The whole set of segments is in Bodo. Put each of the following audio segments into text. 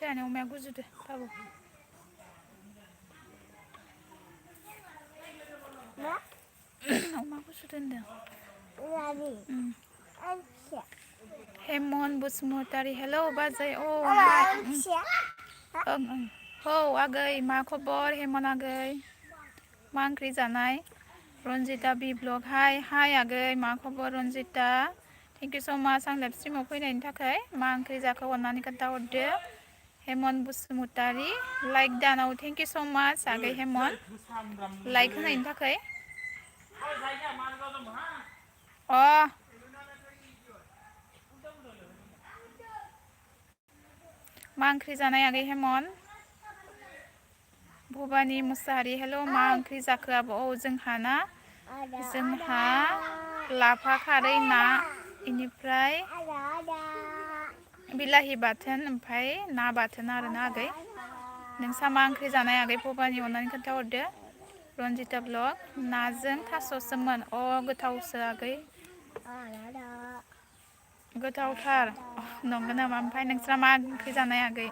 Jangan omel guzu deh, tahu. Omel guzu deh. Hemon Busmutari, hello Bazai. Oh, oh, agay, ma khobor Hemon agay. Ma oंख्रि जानाय? Ronjita B blog. Hi agay, ma khobor Ronjita. Thank you so much आं लाइभ स्ट्रिमाव फैनायनि थाखाय मा ओंख्रि जाखो अननानै खोन्थाहरदो हेमन बसुमतारी लाइक दानाव थेंक इउ सो माच आगै हेमन लाइक होनायनि थाखाय मा ओंख्रि जानाय आगै हेमन भबानी मुसाहारि हेलौ मा ओंख्रि जाखो आब' औ जोंहा लाफा खारै ना इनिफ्राय बिलाहि बाथोन ओमफ्राय ना बाथोन आरोना आगै नोंसा मा ओंख्रि जानाय आगै भबानी अननानै खोन्थाहरदो रन्जिता ब्लग नाजों थास'सोमोन गोथावसो आगै गोथावथार नंगौ नामा ओमफ्राय नोंस्रा मा ओंख्रि जानाय आगै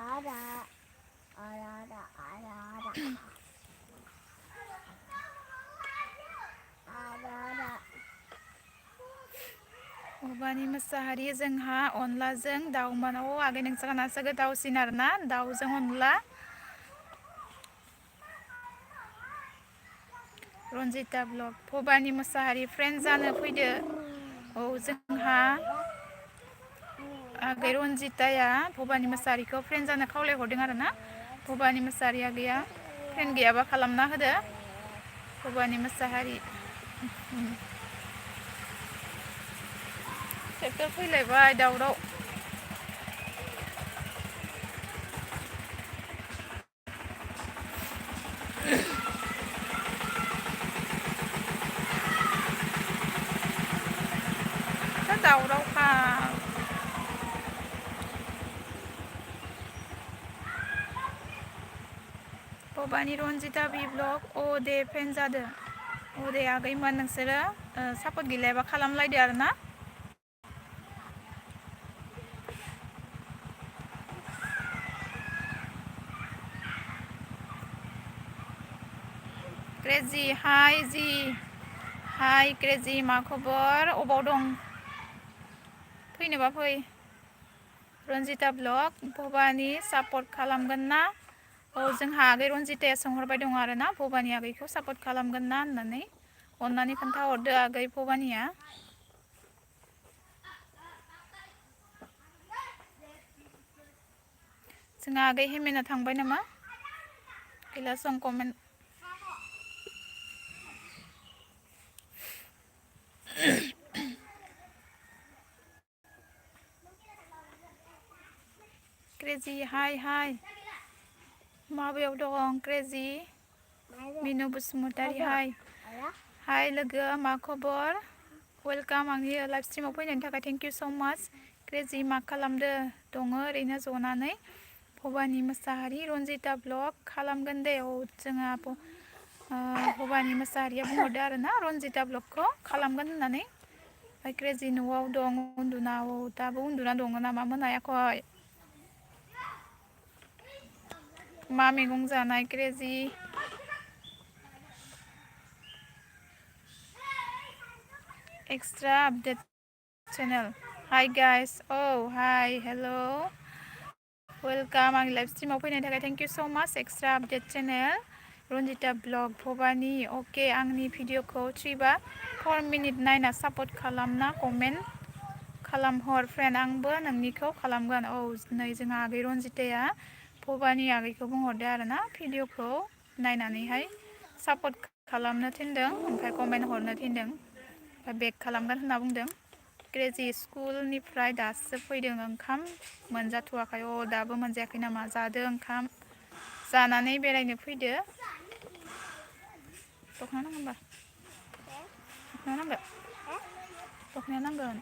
भबानी मुसाहारि जोंहा अनलाजों दाउमोन आगै नोंस्रानासो गोथावसिन आरोना दाउजों अनला रन्जिता ब्लग भबानी मुसाहारि फ्रेन्ड जानो फैदो जोंहा आगै रन्जिताया भबानी मुसाहारिखौ फ्रेन्ड जानो खावलायहरदों आरोना भबानी मुसाहारि आगैया फ्रेन्ड गैयाबा खालामना होदो भबानी मुसाहारि ट्रेक्टर फैलायबाय दावराव दावरावखा भबानी रन्जिता बि ब्लग दे फ्रेन्ड जादो दे आगैमोन नोंसोरो सापर्ट गैलायबा खालामलायदो आरोना क्रेजि हाय क्रेजि मा खबर अबाव दं फैनोबा फै रन्जिता ब्लग भबानी सापर्ट खालामगोन ना जोंहा आगै रन्जिताया सोंहरबाय दं आरोना भबानी आगैखौ सापर्ट खालामगोन ना होननानै अननानै खोन्थाहरदो आगै भबानीया जोंहा आगै हेमेना थांबाय नामा गैला सं कमेन्ट क्रेजि हाय माबायाव दं क्रेजि मिनु बसुमतारी हाय लोगो मा खबर वेलकाम आंनि लाइभ स्ट्रिमाव फैनायनि थाखाय थेंक इउ सो माच क्रेजि मा खालामदो दङ ओरैनो जनानै भबानी मुसाहारि रन्जिता ब्लग खालामगोन दे जोंहा भबानी मुसाहारिया बुंहरदो आरोना रन्जिता ब्लगखौ खालामगोन होननानै ओमफ्राय क्रेजि न'आव दं उन्दुना दाबो उन्दुना दङ नामा मोनायाखै मा मैगं जानाय crazy extra update channel hi guys hi hello' welcome आंनि लाइभ स्ट्रिमाव फैनायनि थाखाय thank you so much extra update channel Ranjita blog Bhabani okay आंनि भिडिअखौ 3 बा 4 मिनिट नायना सापर्ट खालामना कमेन्ट खालामहर फ्रेन्ड आंबो नोंनिखौ खालामगोन औ नै जोंहा आगै रनजिताया भबानि आगैखौ बुंहरदो आरोना भिडिअखौ नायनानैहाय सापर्ट खालामनो थिनदों ओमफ्राय कमेन्ट हरनो थिनदों ओमफ्राय बेक खालामगोन होनना बुंदों क्रेजि स्कुलनिफ्राय दासो फैदों ओंखाम मोनजाथ'वाखै दाबो मोनजायाखै नामा जादो ओंखाम जानानै बेरायनो फैदो दख'ना नांगौ होनबा दख'ना नांगौ दख'ना नांगोन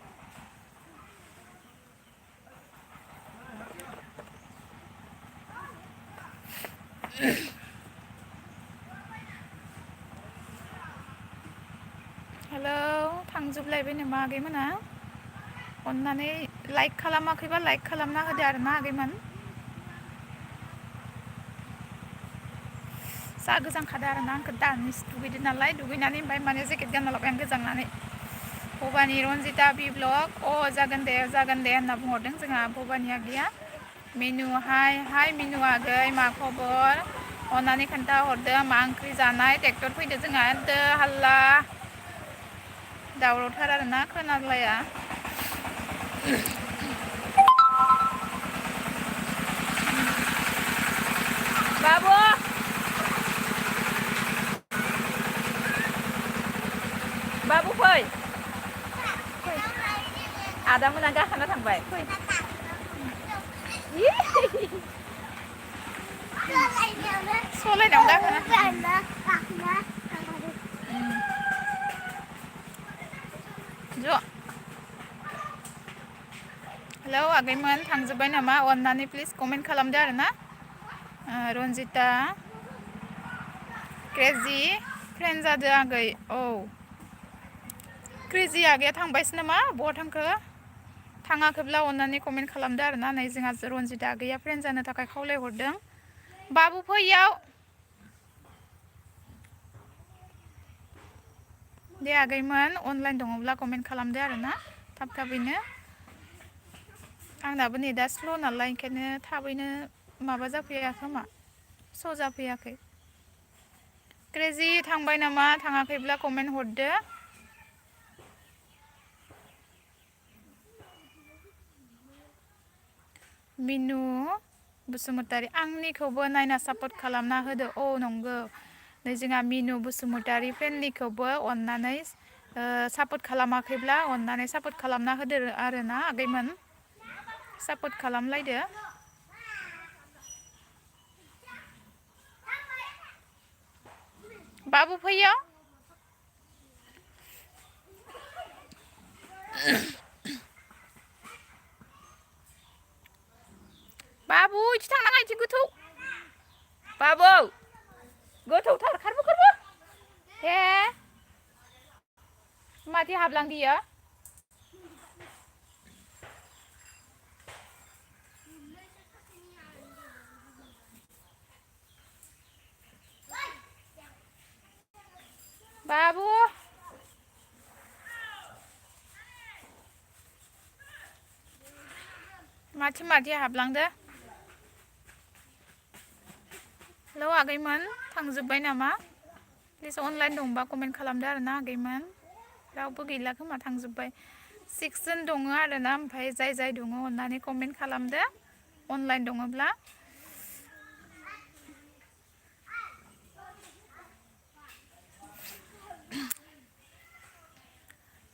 हेलौ थांजोबलायबाय नामा आगैमोना अन्नानै लाइक खालामाखैबा लाइक खालामना होदो आरोना आगैमोन जा गोजांखादो आरोना आंखौ दानिसो दुगैदो नालाय दुगैनानै ओमफ्राय माने जेकेट गानना लाबाय आं गोजांनानै भबानि रनजिता बि ब्लग जागोन दे होनना बुंहरदों जोंहा भबानि आगैया मिनु हाय मिनु आगै मा खबर अन्नानै खोन्थाहरदो मा ओंख्रि जानाय ट्रेक्टर फैदो जोंहा एकदो हाल्ला दावरावथार आरोना खोनालाया बाबु बाबु फै आदा मोना गाखोना थांबाय फै सलायनायाव गाखोना ज' हेलौ आगैमोन थांजोब्बाय नामा अन्नानै प्लिज कमेन्ट खालामदो आरोना रनजिता क्रेजि फ्रेन्ड जादो आगै औ क्रेजि आगैया थांबायसो नामा बहा थांखो थाङाखैब्ला अन्नानै कमेन्ट खालामदो आरोना नै जोंहा रनजिता आगैया फ्रेन्ड जानो थाखाय खावलायहरदों बाबु फैयाव दे आगैमोन अनलाइन दङब्ला कमेन्ट खालामदो आरोना थाबैनो आंनाबो नेदा स्ल' नालाय ओंखायनो थाबैनो माबा जाफैया खोमा स' जाफैयाखै क्रेजि थांबाय नामा थाङाखैब्ला कमेन्ट हरदो मिनु बसुमतारी आंनिखौबो नायना सापर्ट खालामना होदो नंगौ नै जोंहा मिनु बसुमतारी फ्रेन्डनिखौबो अन्नानै सापर्ट खालामाखैब्ला अन्नानै सापर्ट खालामना होदो आरोना आगैमोन सापर्ट खालामलायदो बाबु फैयो बाबु इदि थांनाङा इदि गोथौ बाबु गोथौथार खारबो हे माथो हाबलांदियो बाबु माथो हाबलांदो हेलौ आगैमोन थांजोब्बाय नामा प्लिज अनलाइन दंबा कमेन्ट खालामदो आरोना आगैमोन रावबो गैला खोमा थांजोब्बाय 6 जन दङ आरोना ओमफ्राय जाय दङ अन्नानै कमेन्ट खालामदो अनलाइन दङब्ला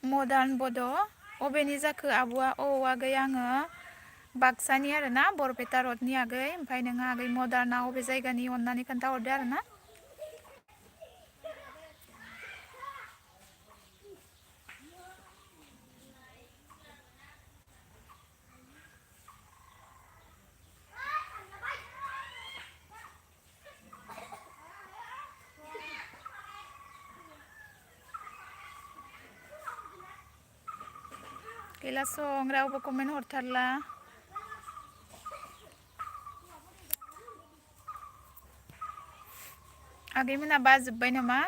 मडार्न बड' अबेनि जाखो आब'आ आगै आङो बाक्सानि आरोना बरपेटा रडनि आगै ओमफ्राय नोङो आगै मडार्ना अबे जायगानि अन्नानै खोन्थाहरदो आरोना गैला सं रावबो कमेन्ट हरथारला आगैमोना बाजोब्बाय नामा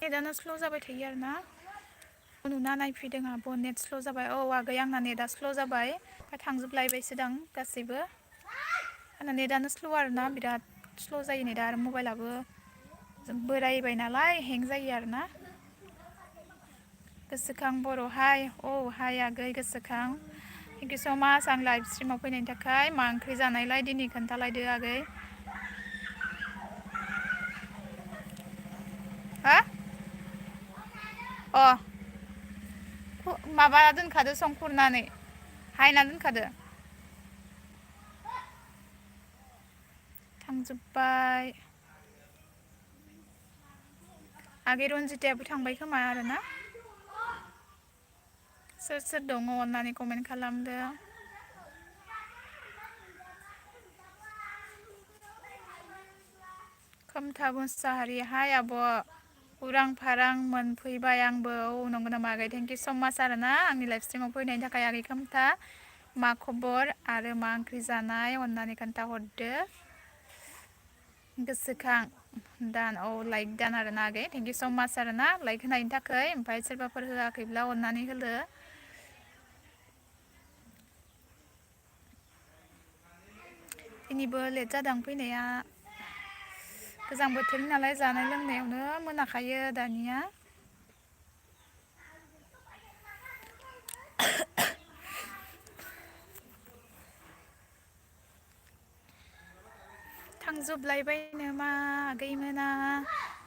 नेटानो स्ल' जाबाय थायो आरोना नुना नायफैदों आब' नेट स्ल' जाबाय आगै आंना नेटआ स्ल' जाबाय ओमफ्राय थांजोबलायबायसो दां गासैबो आंना नेटानो स्ल' आरोना बिराद स्ल' जायो नै दा आरो मबाइलाबो बोरायबाय नालाय हें जायो आरोना गोसोखां बर' हाय हाय आगै गोसोखां थेंक इउ स' माच आं लाइभ स्ट्रिमाव फैनायनि थाखाय मा ओंख्रि जानायलाय दिनै खोन्थालायदो आगै हा माबा दोनखादो सं खुरनानै हायना दोनखादो थांजोब्बाय आगै रनजितायाबो थांबाय खोमा आरोना सोर सोर दङ अननानै कमेन्ट खालामदो खोमथा मुसाहारि हाय आब' उरां फारां मोनफैबाय आंबो नंगौ नामा आगै थेंक इउ स' माच आरोना आंनि लाइभ स्ट्रिमाव फैनायनि थाखाय आगै खोमथा मा खबर आरो मा ओंख्रि जानाय अननानै खोन्थाहरदो गोसोखां दान लाइक दान आरोना आगै थेंक इउ स' माच आरोना लाइक होनायनि थाखाय ओमफ्राय सोरबाफोर होआखैब्ला अननानै होदो दिनैबो लेट जादों फैनाया गोजां बोथोरनि नालाय जानाय लोंनायावनो मोनाखायो दानिया थांजोबलायबायनो मा आगैमोना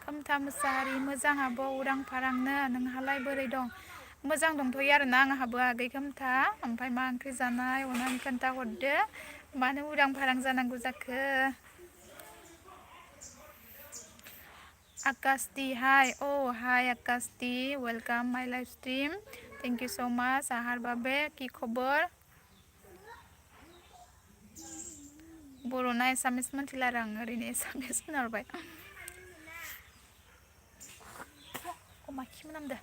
खोमथा मुसाहारि मोजां आब' उरां फारांनो नोंहालाय बोरै दं मोजां दंथ'यो आरोना आंहाबो आगै खोमथा ओमफ्राय मा ओंख्रि जानाय अननानै खोन्थाहरदो मानो उरां फारां जानांगौ जाखो आकाशदि हाय हाय आकाशदि वेलकाम माय live stream thank you so' माच आहार बाबे कि खबर बर'ना एसामिस मोनथिला आरो आं ओरैनो एसामिस होनहरबाय अमा खि मोनामदो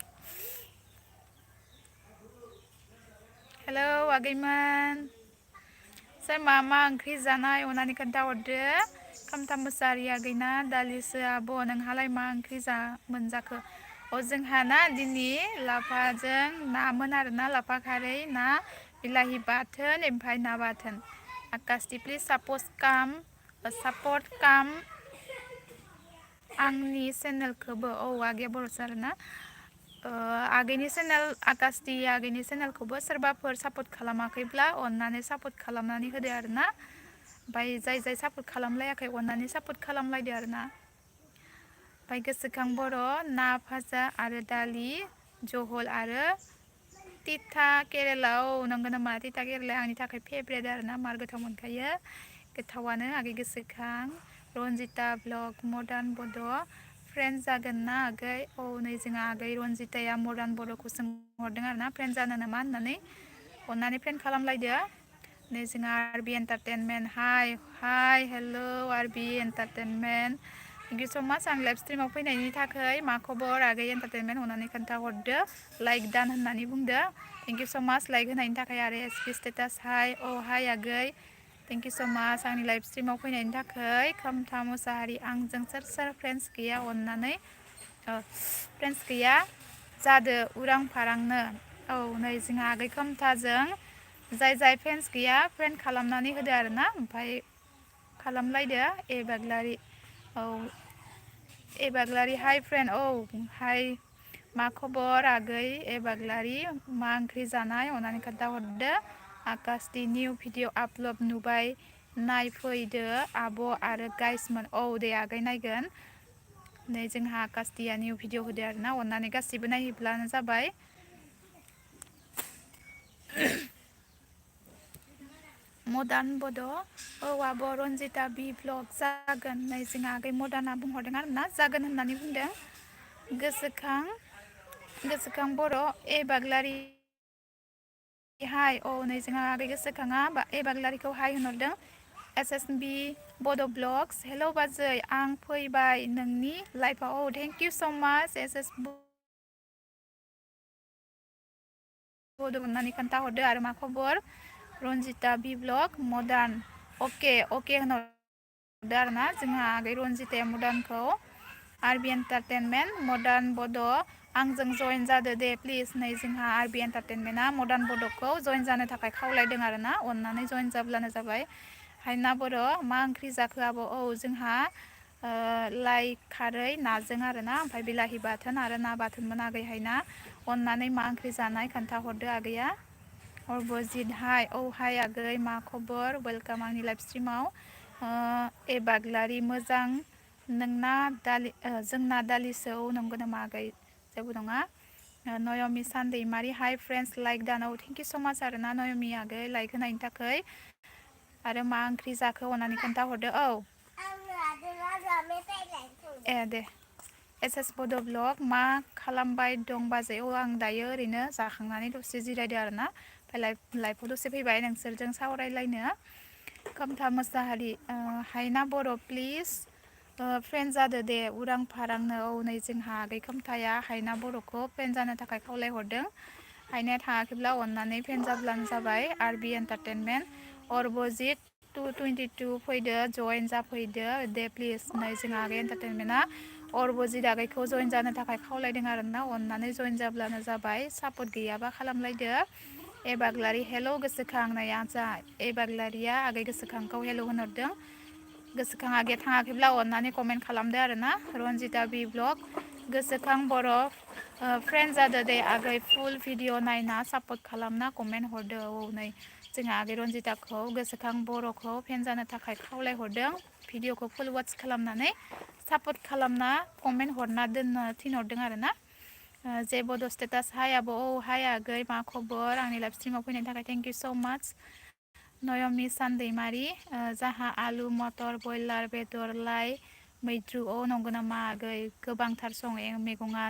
हेलौ आगैमोन सोर मा ओंख्रि जानाय अननानै खोन्थाहरदो खोमथा मुसाहारि आगैना दालिसो आब' नोंहालाय मा ओंख्रि मोनजाखो जोंहा ना दिनै लाफाजों नामोन आरोना लाफा खारै ना बिलाहि बाथोन ओमफ्राय ना बाथोन आकाशदि प्लिज सापर्ट काम आंनि चेनेलखौबो आगैया बर'सो आरोना आगैनि चेनेल आकाशदि आगैनि चेनेलखौबो सोरबाफोर सापर्ट खालामाखैब्ला अननानै सापर्ट खालामनानै होदो आरोना ओमफ्राय जाय सापर्ट खालामलायाखै अननानै सापर्ट खालामलायदो आरोना ओमफ्राय गोसोखां बर' ना भाजा आरो दालि जहल आरो तिथा केरेला नंगौ नामा तिथा केरेलाया आंनि थाखाय फेभरेट आरोना मार गोथाव मोनखायो गोथावानो आगै गोसोखां रनजिता ब्लग मडार्न बड' फ्रेन्ड जागोन ना आगै नै जोंहा आगै रनजिताया मडार्न बड'खौ सोंहरदों आरोना फ्रेन्ड जानो नामा होननानै अननानै फ्रेन्ड खालामलायदो नै जोंहा आरबि एन्टारटेनमेन्ट हाय hello आरबि entertainment thank you so' माच आं लाइभ स्ट्रिमाव फैनायनि थाखाय मा खबर आगै एन्टारटेनमेन्ट अननानै खोन्थाहरदो लाइक दान होननानै बुंदो थेंक इउ स' माच लाइक होनायनि थाखाय आरो एसपि स्टेटास हाय आगै थेंक इउ स' माच आंनि लाइभ स्ट्रिमाव फैनायनि थाखाय खोमथा मुसाहारि आंजों सोर फ्रेन्ड्स गैया अननानै फ्रेन्ड्स गैया जादो उरां फारांनो नै जोंहा आगै खोमथाजों जाय फ्रेन्ड्स गैया फ्रेन्ड खालामनानै होदो आरोना ओमफ्राय खालामलायदो एबाग्लारि हाय फ्रेन्ड हाय मा खबर आगै एबाग्लारि मा ओंख्रि जानाय अननानै खोन्थाहरदो आकाशदि निउ भिडिअ आपल'ड नुबाय नायफैदो आब' आरो गाइसमोन दे आगै नायगोन नै जोंहा आकाशदिया निउ भिडिअ होदो आरोना अननानै गासिबो नायहैब्लानो जाबाय मडार्न बड' आब' रनजिता बि भ्लग जागोन नै जोंहा आगै मडार्ना बुंहरदों आरोना जागोन होननानै बुंदों गोसोखां बर' बाग्लारि हाय नै जोंहा आगै गोसोखाङा बाग्लारिखौ हाय होनहरदों SSB बड' ब्लग्स हेलौ बाजै आं फैबाय नोंनि लाइफआव थेंक इउ स' माच अननानै खोन्थाहरदो आरो मा खबर रनजिता बि भ्लग मडार्न अके होनहरदो आरोना जोंहा आगै रनजिताया मडार्नखौ आरबि एन्टारटेनमेन्ट मडार्न बड' आंजों जइन जादो दे प्लिज नै जोंहा आरबि एन्टारटेनमेन्टआ मडार्न बड'खौ जइन जानो थाखाय खावलायदों आरोना अननानै जइन जाब्लानो जाबाय हायना बर' मा ओंख्रि जाखो आब'? औ जोंहा लाइ खारै नाजों आरोना ओमफ्राय बिलाहि बाथोन आरो ना बाथोनमोन आगै हायना। अननानै मा ओंख्रि जानाय खोन्थाहरदो आगैया। अरबजित हाय औ हाय आगै मा खबर वेलकाम आंनि लाइभ स्ट्रिमाव। ए बाग्लारि मोजां नोंना दालि जोंना दालिसो औ नंगौ नामा आगै जेबो नङा। नयमि सान दैमारि हाय फ्रेन्ड्स लाइक दानाव थेंक इउ स' माच आरोना नयमि आगै लाइक होनायनि थाखाय। आरो मा ओंख्रि जाखो अननानै खोन्थाहरदो औ। ए दे एस एस बड' ब्लग मा खालामबाय दं बाजै? औ आं दायो ओरैनो जाखांनानै दसे जिरायदो आरोना ओमफ्राय लाइफआव दसे फैबाय नोंसोरजों सावरायलायनो। खोमथा मोसाहारि हायना बर' प्लिज फ्रेन्ड जादो दे उरां फारांनो। औ नै जोंहा आगै खोमथाया हायना बर'खौ फ्रेन्ड जानो थाखाय खावलायहरदों। हायनाया थाङाखैब्ला अननानै फ्रेन्ड जाब्लानो जाबाय आर बि एन्टारटेनमेन्ट। अरबजित 222 फैदो जयेन जाफैदो दे प्लिज। नै जोंहा आगै एन्टारटेनमेन्टआ अरबजित आगैखौ जयेन जानो थाखाय खावलायदों आरोना अननानै जयेन जाब्लानो जाबाय। सापर्ट गैयाबा खालामलायदो। ए बाग्लारि हेल' गोसोखां नै आजा ए बाग्लारिया आगै गोसोखांखौ हेल' होनहरदों। गोसोखां आगैया थाङाखैब्ला अननानै कमेन्ट खालामदो आरोना। रनजिता बि ब्लग गोसोखां बर' फ्रेन्ड जादो दे आगै फुल भिडिअ नायना सापर्ट खालामना कमेन्ट हरदो। औ नै जोंहा आगै रनजिताखौ गोसोखां बर'खौ फेन जानो थाखाय खावलायहरदों। भिडिअखौ फुल वाट्च खालामनानै सापर्ट खालामना कमेन्ट हरना दोननो थिनहरदों आरोना। जे बड' स्टेटास हाय आब' औ हाय आगै मा खबर आंनि लाइभ स्ट्रिमाव फैनायनि थाखाय थेंक इउ स' माच। नयमि सान दैमारि जाहा आलु मटर बयलार बेदर लाइ मैद्रु अ नंगौ नामा आगै गोबांथार सं मैगङा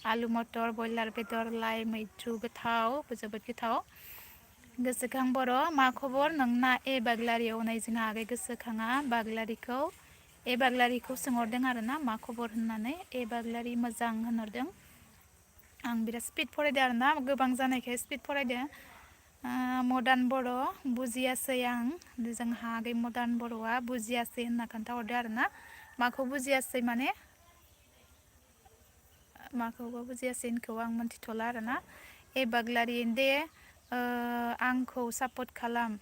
आलु मटर बयलार बेदर लाइ मैद्रु गोथाव जोबोद गोथाव। गोसोखां बर' मा खबर नोंना ए बाग्लारि औ नै जोंहा आगै गोसोखाङा बाग्लारिखौ ए बाग्लारिखौ सोंहरदों आरोना मा खबर होननानै ए बाग्लारि मोजां होनहरदों। आं बिराद स्पिड फरायदों आरोना गोबां जानायखाय स्पिड फरायदों। मडार्न बर' बुजियासै आं जोंहा आगै मडार्न बर'आ बुजियासै होनना खोन्थाहरदो आरोना। माखौ बुजियासै माने माखौबा बुजियासै होनखौ आं मोनथिथ'ला आरोना। ए बाग्लारि दे आंखौ सापर्ट खालाम।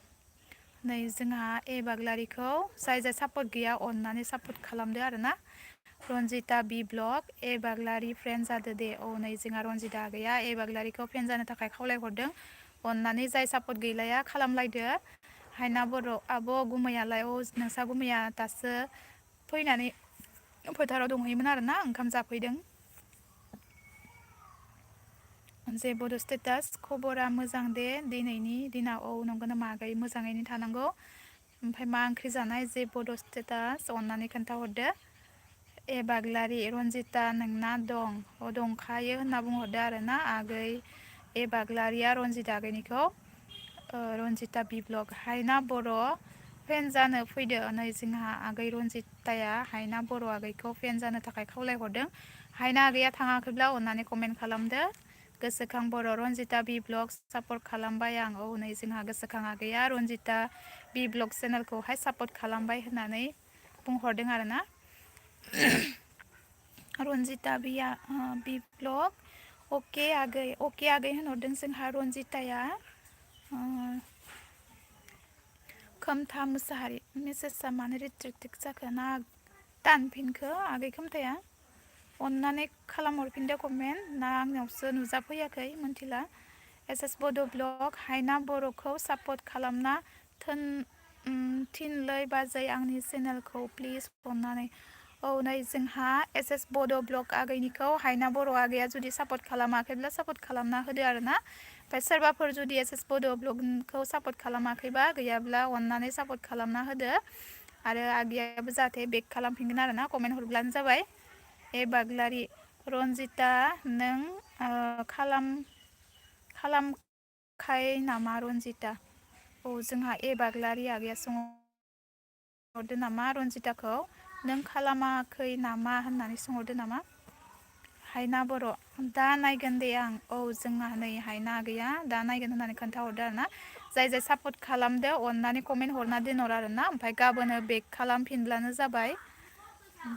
नै जोंहा ए बाग्लारिखौ जाय जाय सापर्ट गैया अननानै सापर्ट खालामदो आरोना। रनजिता बि ब्लग ए बाग्लारि फ्रेन्ड जादो दे औ नै जोंहा रनजिता आगैया ए बाग्लारिखौ फ्रेन्ड जानो थाखाय खावलायहरदों। अननानै जाय सापर्ट गैलाया खालामलायदो। हायना बर' आब' गुमैयालाय औ नोंसा गुमैया दासो फैनानै फोथाराव दंहैयोमोन आरोना ओंखाम जाफैदों। जे बड' स्टेटास खबरा मोजां दे दिनैनि दिनाव औ नंगौ नामा आगै मोजाङैनो थानांगौ। ओमफ्राय मा ओंख्रि जानाय जे बड' स्टेटास अननानै खोन्थाहरदो। ए बाग्लारि रनजिता नोंना दं अ दंखायो होनना बुंहरदो आरोना आगै ए बाग्लारिया रनजिता आगैनिखौ। रनजिता बि ब्लग हायना बर' फेन जानो फैदो नै जोंहा आगै रनजिताया हायना बर' आगैखौ फेन जानो थाखाय खावलायहरदों। हायना आगैया थाङाखैब्ला अननानै कमेन्ट खालामदो। गोसोखां बर' रनजिता बि ब्लग सापर्ट खालामबाय आं औ नै जोंहा गोसोखां आगैया रनजिता बि ब्लग चेनेलखौहाय सापर्ट खालामबाय होननानै बुंहरदों आरोना। रनजिता बिया बि ब्लग अके आगै होनहरदों जोंहा रनजिताया। खोमथा मोसाहारि मेसेजआ मानो रिट्रेक्टेड जाखो ना दानफिनखो आगै खोमथाया? अननानै खालामहरफिनदो कमेन्ट ना आंनियावसो नुजाफैयाखै मोनथिला। एस एस बड' ब्लग हायना बर'खौ सापर्ट खालामना थिनलै बाजै आंनि चेनेलखौ प्लिज अननानै। औ नै जोंहा एस एस बड' ब्लग आगैनिखौ हायना बर' आगैया जुदि सापर्ट खालामाखैब्ला सापर्ट खालामना होदो आरोना। ओमफ्राय सोरबाफोर जुदि एस एस बड' ब्लगखौ सापर्ट खालामाखैबा गैयाब्ला अननानै सापर्ट खालामना होदो। आरो आगैयाबो जाहाथे बेक खालामफिनगोन आरोना कमेन्ट हरब्लानो जाबाय। ए बाग्लारि रनजिता नों खालामखाय नामा रनजिता? औ जोंहा ए बाग्लारि आगैया सोंहरदो नामा रनजिताखौ नों खालामाखै नामा होननानै सोंहरदो नामा? हायना बर' दा नायगोन दे आं औ जोंहा नै हायना आगैया दा नायगोन होननानै खोन्थाहरदो आरोना। जाय जाय सापर्ट खालामदो अननानै कमेन्ट हरना दोनहर आरोना ओमफ्राय गाबोनो बेक खालामफिनब्लानो जाबाय।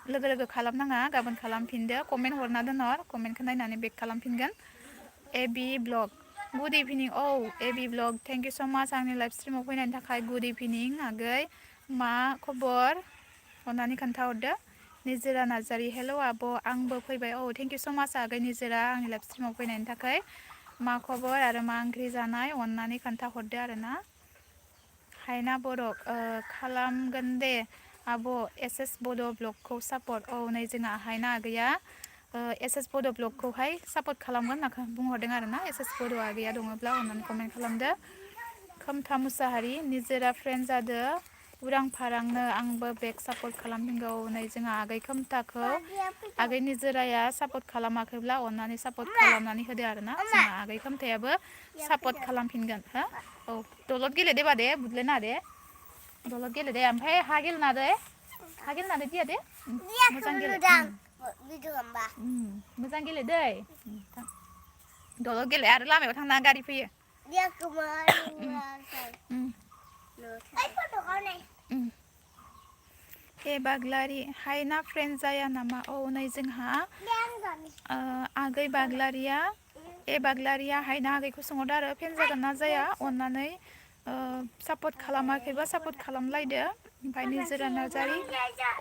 लोगो लोगो खालामनाङा गाबोन खालामफिनदो कमेन्ट हरना दोनहर कमेन्टखौ नायनानै बेक खालामफिनगोन। A B blog good evening AB blog thank you so' much आंनि लाइभ स्ट्रिमाव फैनायनि थाखाय गुड इभिनिं आगै मा खबर अननानै खोन्थाहरदो निजोरा नार्जारि हेल' आब' आंबो फैबाय थेंक इउ स' माच आगै निजोरा आंनि लाइभ स्ट्रिमाव फैनायनि थाखाय मा खबर आरो मा ओंख्रि जानाय अननानै खोन्थाहरदो आरोना हायना बर' खालामगोन दे आब' एस बड' ब्लगखौ सापर्ट नै जोंहा हायना आगैया एस बड' ब्लगखौहाय सापर्ट खालामगोन होनना बुंहरदों आरोना एस बड' आगैया दङब्ला अननानै कमेन्ट खालामदो खोमथा मुसाहारि निजोरा फ्रेन्ड जादो उरां फारांनो आंबो बेक सापर्ट खालामफिनगौ नै जोंहा आगै खोमथाखौ आगै निजोराया सापर्ट खालामाखैब्ला अननानै सापर्ट खालामनानै होदो आरोना जोंहा आगै खोमथायाबो सापर्ट खालामफिनगोन हो दलद गेलेदे बादे बुदलायनाङा दे दलद गेलेदे ओमफ्राय हा गेलेनाङा दिया दे मोजां गेले मोजां गेले दै दलद गेले आरो लामायाव थांना गारि फैयो ए बाग्लारि हायना फ्रेन्ड जाया नामा नै जोंहा आगै बाग्लारिया बाग्लारिया हायना आगैखौ सोंहरदो आरो फ्रेन्ड जागोन ना जाया अननानै सापर्ट खालामाखैबा सापर्ट खालामलायदो ओमफ्राय निजोरा नार्जारि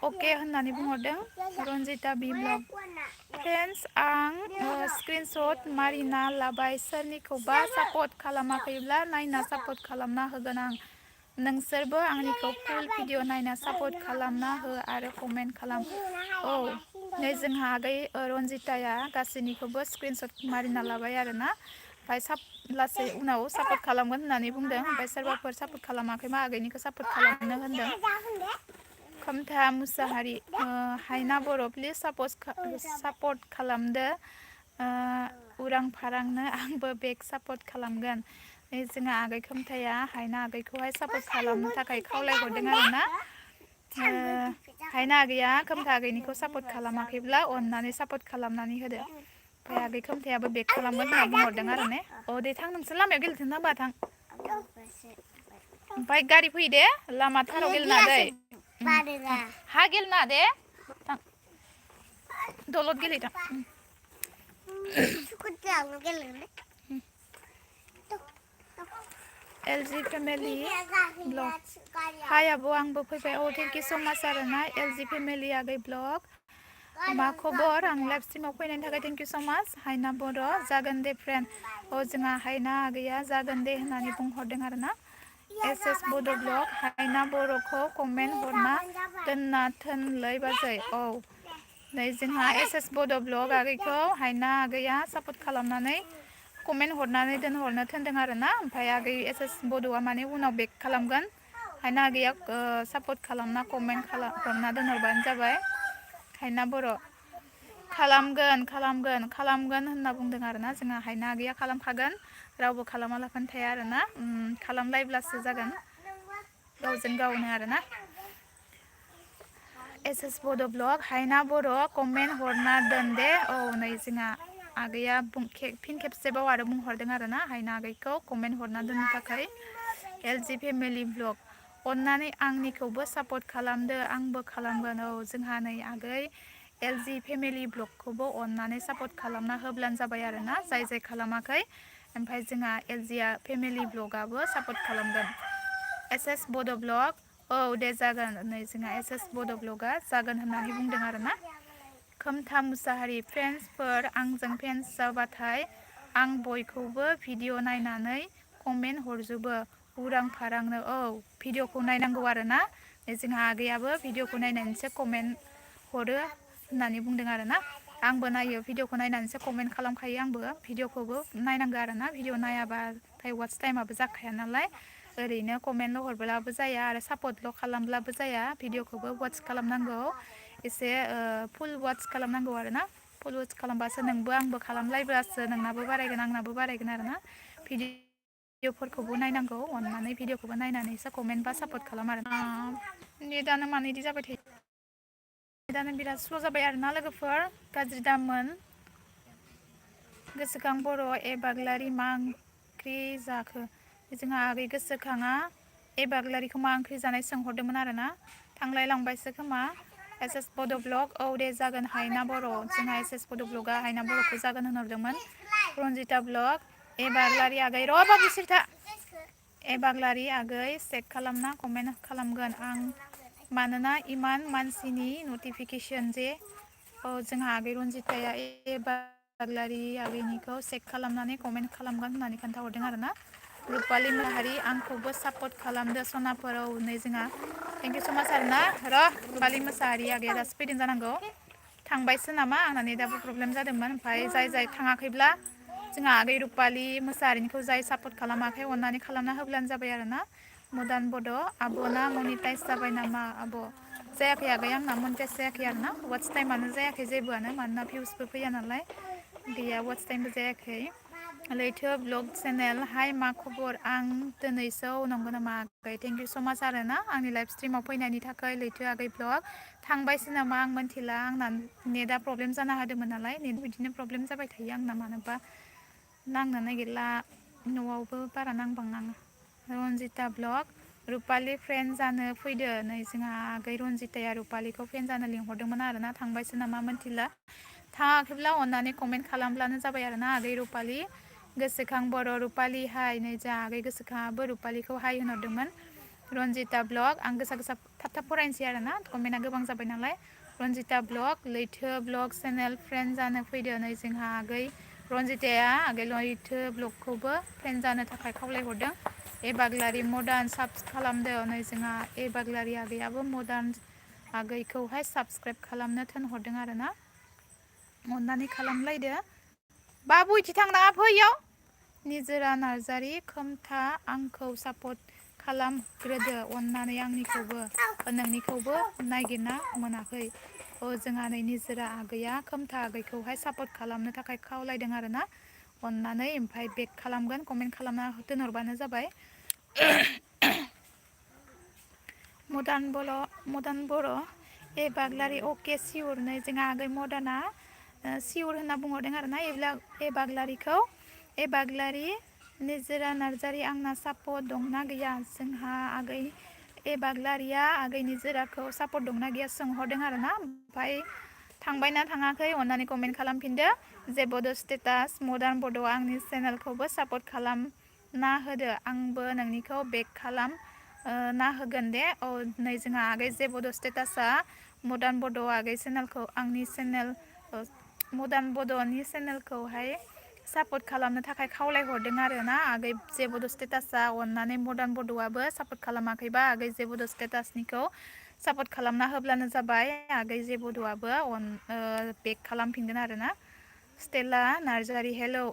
अके होननानै बुंहरदों रन्जिता बि ब्लग फ्रेन्ड्स आं स्क्रिनशट मारिना लाबाय सोरनिखौबा सापर्ट खालामाखैब्ला नायना सापर्ट खालामना होगोन आं नोंसोरबो आंनिखौ फुल भिडिअ नायना सापर्ट खालामना हो आरो कमेन्ट खालाम नै जोंहा आगै रन्जिताया गासैनिखौबो स्क्रिनशट मारिना लाबाय आरोना ओमफ्राय लासै उनाव सापर्ट खालामगोन होननानै बुंदों ओमफ्राय सोरबाफोर सापर्ट खालामाखैबा आगैनिखौ सापर्ट खालामनो होनदों खोमथा मुसाहारि हायना बर' प्लिज सापर्ट खालामदो उरां फारांनो आंबो बेक सापर्ट खालामगोन जोंहा आगै खोमथाया हायना आगैखौहाय सापर्ट खालामनो थाखाय खावलायहरदों आरोना हायना आगैया खोमथा आगैनिखौ सापर्ट खालामाखैब्ला अननानै सापर्ट खालामनानै होदो ओमफ्राय आगै खोमथायाबो बेक खालामगोन होनना बुंहरदों आरो ने दे थां नोंसोर लामायाव गेलेथों नांबा थां ओमफ्राय गारि फैयो दे लामा थाराव गेलेना दै हा गेलेना दे दलद गेलेथां LG फेमिलि ब्लग हाय आब' आंबो फैबाय थेंक इउ स' माच आरोना LG फेमिलि आगै ब्लग मा खबर आं लाइभ स्ट्रिमाव फैनायनि थाखाय थेंक इउ स' माच हायना बर' जागोन दे फ्रेन्ड जोंहा हायना आगैया जागोन दे होननानै बुंहरदों आरोना एस बड' ब्लग हायना बर'खौ कमेन्ट हरना दोनना थोनलै बाजै नै जोंहा एस बड' ब्लग आगैखौ हायना आगैया सापर्ट खालामनानै कमेन्ट हरनानै दोनहरनो थोनदों आरोना ओमफ्राय आगै एस बड'आ माने उनाव बेक खालामगोन हायना आगैया सापर्ट खालामना कमेन्ट हरना दोनहरबानो जाबाय हायना बर' खालामगोन होनना बुंदों आरोना जोंहा हायना आगैया खालामखागोन रावबो खालामालाफानो थाया आरोना खालामलायब्लासो जागोन गावजों गावनो आरोना एस बड' ब्लग हायना बर' कमेन्ट हरना दोन दे नै जोंहा आगैया फिन खेबसेबाव आरो बुंहरदों आरोना हायना आगैखौ कमेन्ट हरना दोननो थाखाय LG फेमिलि ब्लग अननानै आंनिखौबो सापर्ट खालामदो आंबो खालामगोन जोंहा नै आगै LG फेमिलि ब्लगखौबो अननानै सापर्ट खालामना होब्लानो जाबाय आरोना जाय खालामाखै ओमफ्राय जोंहा LG फेमिलि ब्लगाबो सापर्ट खालामगोन एस बड' ब्लग दे जागोन नै जोंहा एस बड' ब्लगआ जागोन होननानै बुंदों आरोना खोमथा मुसाहारि फ्रेन्ड्सफोर आंजों फ्रेन्ड्स जाबाथाय आं बयखौबो भिडिअ नायनानै कमेन्ट हरजोबो उरां फारांनो भिडिअखौ नायनांगौ आरोना जोंहा आगैयाबो भिडिअखौ नायनानैसो कमेन्ट हरो होननानै बुंदों आरोना आंबो नायो भिडिअखौ नायनानैसो कमेन्ट खालामखायो आंबो भिडिअखौबो नायनांगौ आरोना भिडिअ नायाबाथाय वाच टाइमाबो जाखाया नालाय ओरैनो कमेन्टल' हरब्लाबो जाया आरो सापर्टल' खालामब्लाबो जाया भिडिअखौबो वाच खालामनांगौ एसे फुल वाच खालामनांगौ आरोना फुल वाच खालामबासो नोंबो आंबो खालामलायब्लासो नोंनाबो बारायगोन आंनाबो बारायगोन आरोना भिडिअफोरखौबो नायनांगौ अननानै भिडिअखौबो नायनानैसो कमेन्ट बा सापर्ट खालाम आरो नेटानो मानो इदि जाबाय थायो नेटानो बिराद स्ल' जाबाय आरोना लोगोफोर गाज्रि दामोन गोसोखां बर' बाग्लारि मा ओंख्रि जाखो जोंहा आगै गोसोखाङा बाग्लारिखौ मा ओंख्रि जानाय सोंहरदोंमोन आरोना थांलाय लांबायसो खोमा एस बड' ब्लग दे जागोन हायना बर' जोंहा एस बड' ब्लगआ हायना बर'खौ जागोन होनहरदोंमोन रन्जिता ब्लग ए बाग्लारि आगै र' बाबु सिरथा ए बाग्लारि आगै चेक खालामना कमेन्ट खालामगोन आं मानोना इमान मानसिनि नटिफिकेशन जे जोंहा आगै रनजिताया ए बाग्लारि आगैनिखौ चेक खालामनानै कमेन्ट खालामगोन होननानै खोन्थाहरदों आरोना रुपालि माहारि आंखौबो सापर्ट खालामदो सनाफोराव नै जोंहा थेंक इउ स माच आरोना र' रुपालि मोसाहारि आगैया दासो फैदों जानांगौ थांबायसो नामा आंना नेटाबो प्रब्लेम जादोंमोन ओमफ्राय जाय थाङाखैब्ला जोंहा आगै रुपालि मोसाहारिनिखौ जाय सापर्ट खालामाखै अननानै खालामना होब्लानो जाबाय आरोना मदान बड' आब'ना मनिटाइज जाबाय नामा आब' जायाखै आगै आंना मनिटाइज जायाखै आरोना वाट्स टाइमानो जायाखै जेबोआनो मानोना भिउसबो फैया नालाय गैया वाट्स टाइमबो जायाखै लैथो ब्लग चेनेल हाय मा खबर आं दिनैसो नंगौ नामा आगै थेंक इउ स माच आरोना आंनि लाइभ स्ट्रिमाव फैनायनि थाखाय लैथो आगै ब्लग थांबायसो नामा आं मिन्थिला आंना नेटआ प्रब्लेम जाना होदोंमोन नालाय नेट बिदिनो प्रब्लेम जाबाय थायो आंना मानोबा नांनो नागिरला न'आवबो बारा नांबांनाङा रनजिता ब्लग रुपालि फ्रेन्ड जानो फैदो नै जोंहा आगै रनजिताया रुपालिखौ फ्रेन्ड जानो लिंहरदोंमोन आरोना थांबायसो नामा मिन्थिला थाङाखैब्ला अननानै कमेन्ट खालामब्लानो जाबाय आरोना आगै रुपालि गोसोखां बर' रुपालि हाय नै जोंहा आगै गोसोखाङाबो रुपालिखौ हाय होनहरदोंमोन रनजिता ब्लग आं गोसा गोसा थाब थाब फरायनोसै आरोना कमेन्टआ गोबां जाबाय नालाय रनजिता ब्लग लैथो ब्लग चेनेल फ्रेन्ड जानो फैदो नै जोंहा आगै रनजिताया आगै लैथो ब्लगखौबो फ्रेन्ड जानो थाखाय खावलायहरदों ए बाग्लारि मदार्न साब्स खालामदो नै जोंहा ए बाग्लारि आगैयाबो मदार्न आगैखौहाय साबसक्राइब खालामनो थिनहरदों आरोना अननानै खालामलायदो बाबु इथि थांनाङा फैयाव निजोरा नार्जारि खोमथा आंखौ सापर्ट खालामग्रोदो अननानै आंनिखौबो नोंनिखौबो नागिरना मोनाखै जोंहा नै निजोरा आगैया खोमथा आगैखौहाय सापर्ट खालामनो थाखाय खावलायदों आरोना अननानै ओमफ्राय बेक खालामगोन कमेन्ट खालामना दोनहरबानो जाबाय मदान बर' ए बाग्लारि अके सिउर नै जोंहा आगै मदाना सिउर होनना बुंहरदों आरोना ए बाग्लारिखौ ए बाग्लारि निजोरा नार्जारि आंना सापर्ट दंना गैया जोंहा आगै ए बाग्लारिया आगै निजोराखौ सापर्ट दंना गैया सोंहरदों आरोना ओमफ्राय थांबायना थाङाखै अननानै कमेन्ट खालामफिनदो जे बड' स्टेटास मदार्न बड' आंनि चेनेलखौबो सापर्ट खालामना होदो आंबो नोंनिखौ बेक खालाम ना होगोन दे नै जोंहा आगै जे बड' स्टेटासआ मदार्न बड' आगै चेनेलखौ आंनि चेनेल मदार्न बड'नि चेनेलखौहाय सापर्ट खालामनो थाखाय खावलायहरदों आरोना आगै जे बड' स्टेटासआ अननानै मदार्न बड'आबो सापर्ट खालामाखैबा आगै जे बड' स्टेटासनिखौ सापर्ट खालामना होब्लानो जाबाय आगै जे बड'आबो बेक खालामफिनगोन आरोना स्टेला नार्जारि हेलौ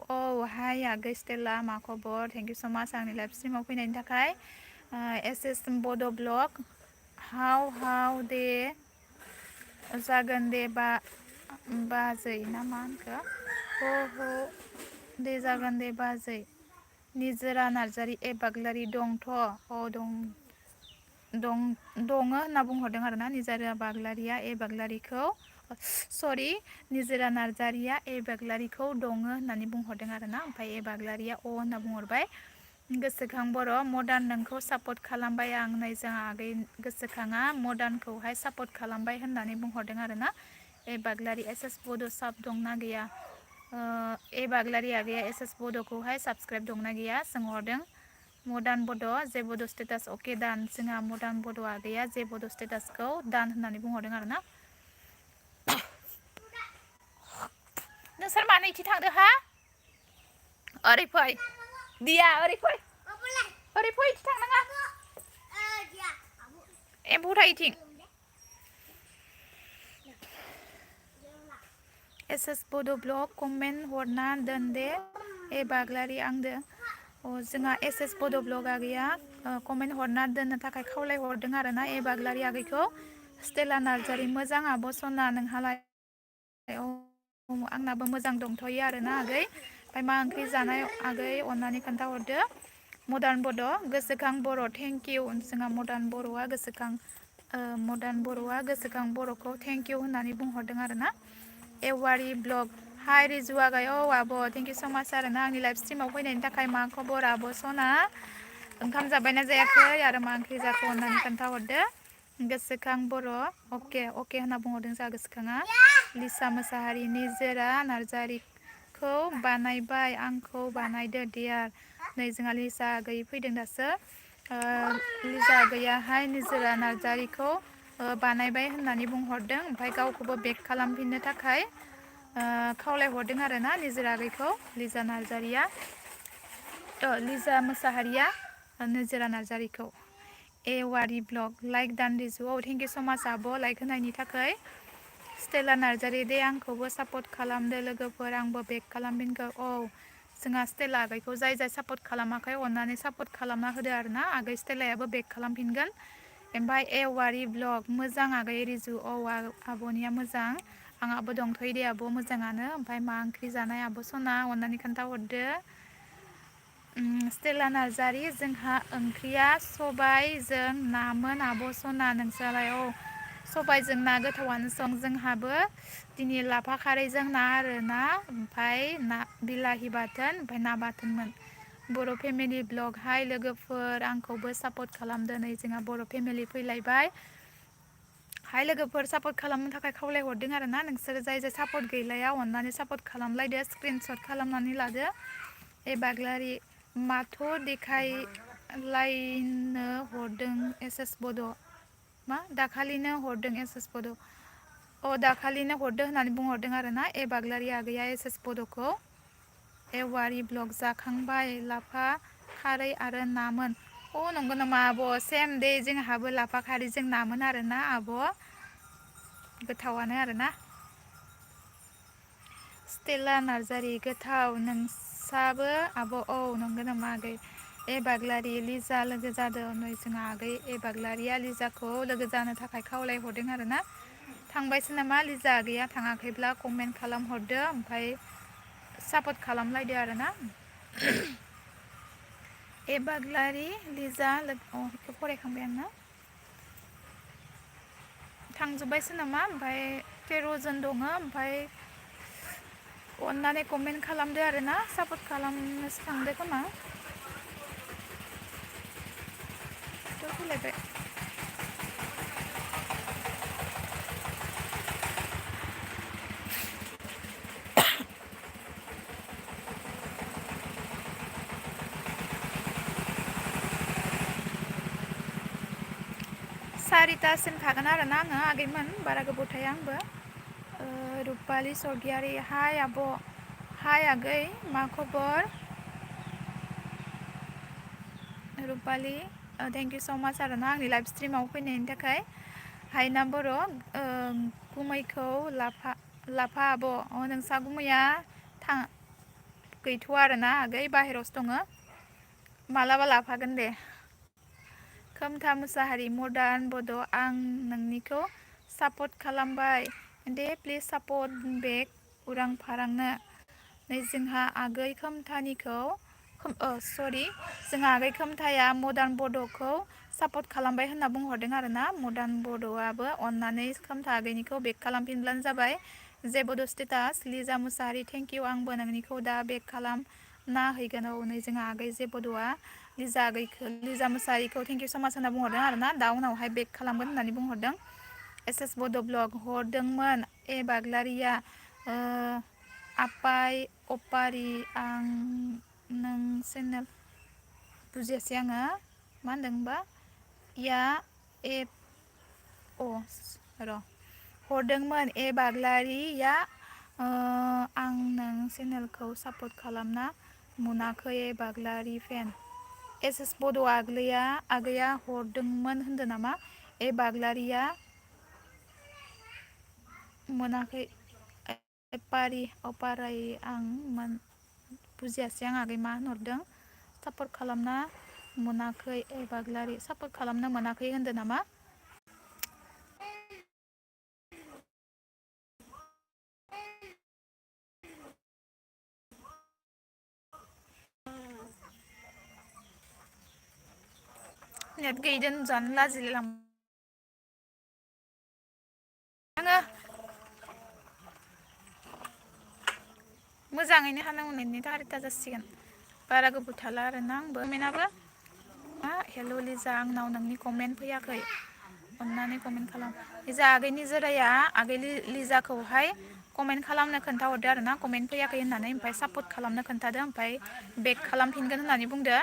हाय आगै स्टेला मा खबर थेंक इउ स माच आंनि लाइभ स्ट्रिमाव फैनायनि थाखाय एस बड' ब्लग हाउ दे जागोन दे बाजै ना मा होनखो दे जागोन दे बाजै निजोरा नार्जारि ए बाग्लारि दंथ' दङो होनना बुंहरदों आरोना निजोरा बाग्लारिया ए बाग्लारिखौ निजोरा नार्जारिया ए बाग्लारिखौ दङो होननानै बुंहरदों आरोना ओमफ्राय ए बाग्लारिया होनना बुंहरबाय गोसोखां बर' मदार्न नोंखौ सापर्ट खालामबाय आं नै जोंहा आगै गोसोखाङा मदार्नखौहाय सापर्ट खालामबाय होननानै बुंहरदों आरोना ए बाग्लारि एस बड' साब दंना गैया ए बाग्लारि आगैया एस बड'खौहाय साबसक्राइब दंना गैया सोंहरदों मदार्न बड' जे बड' स्टेटास अके दान जोंहा मदार्न बड' आगैया जे बड' स्टेटासखौ दान होननानै बुंहरदों आरोना नोंसोर मानो इथि थांदो हा ओरै फै दिया ओरै फै इथि थांनाङा एम्फौ थायो एस बड' ब्लग कमेन्ट हरना दोन दे ए बाग्लारि आंदो जोंहा एस बड' ब्लग आगैया कमेन्ट हरना दोननो थाखाय खावलायहरदों आरोना ए बाग्लारि आगैखौ स्टेला नार्जारि मोजां आब' सना नोंहालाय आंनाबो मोजां दंथ'यो आरोना आगै ओमफ्राय मा ओंख्रि जानाय आगै अननानै खोन्थाहरदो मदार्न बड' गोसोखां बर' थेंक इउ जोंहा मदार्न बर'आ गोसोखां बर'खौ थेंक इउ होननानै बुंहरदों आरोना एवारि ब्लग हाय रिजु आगै आब' थेंक इउ स माच आरोना आंनि लाइभ स्ट्रिमाव फैनायनि थाखाय मा खबर आब' सना ओंखाम जाबायना जायाखै आरो मा ओंख्रि जाखो अननानै खोन्थाहरदो गोसोखां बर' अके होनना बुंहरदों जोंहा गोसोखाङा लिसा मोसाहारि निजोरा नार्जारिखौ आंखौ बानायबाय आंखौ बानायदो देयार नै जोंहा लिजा आगै फैदों दासो लिजा आगैयाहाय निजोरा नार्जारिखौ बानायबाय होननानै बुंहरदों ओमफ्राय गावखौबो बेक खालामफिननो थाखाय खावलायहरदों आरोना निजोरा आगैखौ लिजा नार्जारिया लिजा मोसाहारिया निजोरा नार्जारिखौ वारि ब्लग लाइक दान रिजु थेंक इउ स माच आब' लाइक होनायनि थाखाय स्टेला नार्जारि दे आंखौबो सापर्ट खालामदो लोगोफोर आंबो बेक खालामफिनगौ जोंहा स्टेला आगैखौ जाय सापर्ट खालामाखै अननानै सापर्ट खालामना होदो आरोना आगै स्टेलायाबो बेक खालामफिनगोन ओमफ्राय वारि ब्लग मोजां आगै रिजु आब'निया मोजां आंहाबो दंथ'यो दे आब' मोजाङानो ओमफ्राय मा ओंख्रि जानाय आब' सना अननानै खोन्थाहरदो स्टेला नार्जारि जोंहा ओंख्रिया सबायजों नामोन आब' सना नोंस्रालाय सबायजों ना गोथावानो सं जोंहाबो दिनै लाफा खारैजों ना आरोना ओमफ्राय ना बिलाहि बाथोन ओमफ्राय ना बाथोनमोन बर' फेमिलि ब्लग हाय लोगोफोर आंखौबो सापर्ट खालामदो नै जोंहा बर' फेमिलि फैलायबाय हाय लोगोफोर सापर्ट खालामनो थाखाय खावलायहरदों आरोना नोंसोरो जाय सापर्ट गैलाया अननानै सापर्ट खालामलायदो स्क्रिनशट खालामनानै लादो बाग्लारि माथ' देखायलायनो हरदों एस बड' मा दाखालिनो हरदों एस बड' दाखालिनो हरदो होननानै बुंहरदों आरोना बाग्लारि आगैया एस बड'खौ वारि ब्लग जाखांबाय लाफा खारै आरो नामोन नंगौ नामा आब' सेम दे जोंहाबो लाफा खारैजों नामोन आरोना आब' गोथावानो आरोना स्टेला नार्जारि गोथाव नोंसाबो आब' नंगौ नामा आगै बाग्लारि लिजा लोगो जादों नै जोंहा आगै बाग्लारिया लिजाखौ लोगो जानो थाखाय खावलायहरदों आरोना थांबायसो नामा लिजा आगैया थाङाखैब्ला कमेन्ट खालामहरदो ओमफ्राय सापर्ट खालामलायदो आरोना बाग्लारि लिजा बेखौ फरायखांबाय आङो थांजोब्बायसो नामा ओमफ्राय 13 जन दङ ओमफ्राय अननानै कमेन्ट खालामदो आरोना सापर्ट खालामनोसो थांदो खोमा फैलायबाय सारितासिम थागोन आरोना आङो आगैमोन बारा गोबाव थाया आंबो रुपालि सरगियारि हाय आब' हाय आगै मा खबर रुपालि थेंक इउ स माच आरोना आंनि लाइभ स्ट्रिमाव फैनायनि थाखाय हायना बर' गुमैखौ लाफा आब' नोंसा गुमैया गैथ'वा आरोना आगै बाहेरावसो दङ मालाबा लाफागोन दे खोमथा मुसाहारि मडार्न बड' आं नोंनिखौ सापर्ट खालामबाय दे प्लिज सापर्ट बेक उरां फारांनो नै जोंहा आगै खोमथानिखौ जोंहा आगै खोमथाया मडार्न बड'खौ सापर्ट खालामबाय होनना बुंहरदों आरोना मडार्न बड'आबो अननानै खोमथा आगैनिखौ बेक खालामफिनब्लानो जाबाय जेबो status Lija Mushahary thank you आंबो नोंनिखौ दा बेक खालामना हैगोन नै जोंहा आगै जेबोद'आ लिजा मुसाहारिखौ थेंक इउ स माच होनना बुंहरदों आरोना दा उनावहाय बेक खालामगोन होननानै बुंहरदों एस बड' ब्लग हरदोंमोन बाग्लारिया आपाय अपारि आं नों चेनेल बुजियासै आङो मा होनदोंबा हरदोंमोन बाग्लारिया आं नों चेनेलखौ सापर्ट खालामना मोनाखै बाग्लारि फेन एस बड' आगैया हरदोंमोन होनदों नामा बाग्लारिया मोनाखै अपाराय आं बुजियासै आं आगै मा होनहरदों सापर्ट खालामना मोनाखै बाग्लारि सापर्ट खालामनो मोनाखै होनदों नामा नेट गैयिदों जानो लाजिलाय आङो मोजाङैनो हानांगौ नेटनि थाखाय जासिगोन बारा गोबाव थाला आरोना आंबो कमेन्टआबो हेल' लिजा आंनाव नोंनि कमेन्ट फैयाखै अन्नानै कमेन्ट खालाम लिजा आगैनि जोराया आगै लिजाखौहाय कमेन्ट खालामनो खोन्थाहरदो आरो ना कमेन्ट फैयाखै होननानै ओमफ्राय सापर्ट खालामनो खोन्थादो ओमफ्राय बेक खालामफिनगोन होननानै बुंदो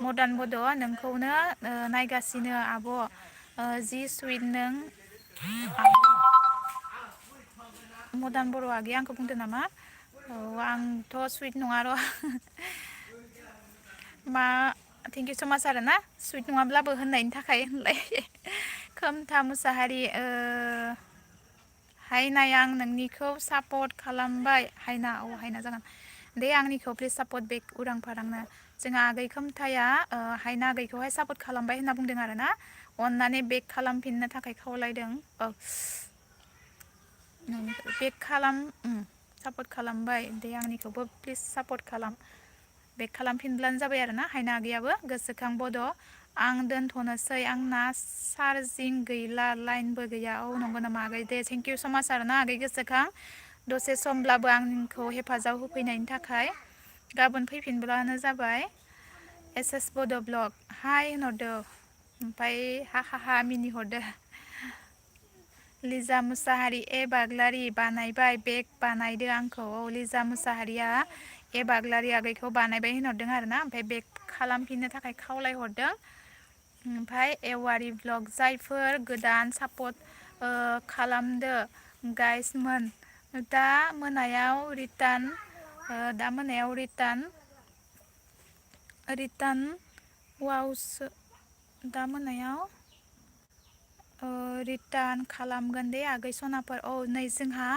मडार्न बड' नोंखौनो नायगासिनो आब' जि सुइट नों मडार्न बर' आगैया आंखौ बुंदो नामा औ आंथ' सुइट नङा र' मा थेंकिउ स माच आरो ना सुइट नङाब्लाबो होननायनि थाखाय होनलाय खोमथा मुसाहारि हायनाया आं नोंनिखौ सापर्ट खालामबाय हायना औ हायना जागोन दे आंनिखौ प्लिज सापर्ट बेक उरां फारांनो जोंहा आगै खोमथाया हायना आगैखौहाय सापर्ट खालामबाय होनना बुंदों आरो ना अननानै बेक खालामफिननो थाखाय खावलायदों औ बेक खालाम सापर्ट खालामबाय दे आंनिखौबो प्लिज सापर्ट खालाम बेक खालामफिनब्लानो जाबाय आरो ना हायना आगैयाबो गोसोखां बड' आं दोनथ'नोसै आंना चार्जिं गैला लाइनबो गैया औ नंगौ नामा आगै दे थेंकिउ स माच आरो ना आगै गोसोखां दसे समब्लाबो आंखौ हेफाजाब होफैनायनि थाखाय गाबोन फैफिनब्लानो जाबाय एस एस बड' ब्लग हाय होनहरदो ओमफ्राय हा हा हा मिनि हरदो लिजा मुसाहारि ए बाग्लारि बानायबाय बेग बानायदो आंखौ औ लिजा मुसाहारिया ए बाग्लारि आगैखौ बानायबाय होनहरदों आरो ना ओमफ्राय बेग खालामफिननो थाखाय खावलायहरदों ओमफ्राय एवारि ब्लग जायफोर गोदान सापर्ट खालामदो गाइसमोन दा मोनायाव रिटार्न वाउसो दा मोनायाव रिटार्न खालामगोन दे आगै सनाफोर औ नै जोंहा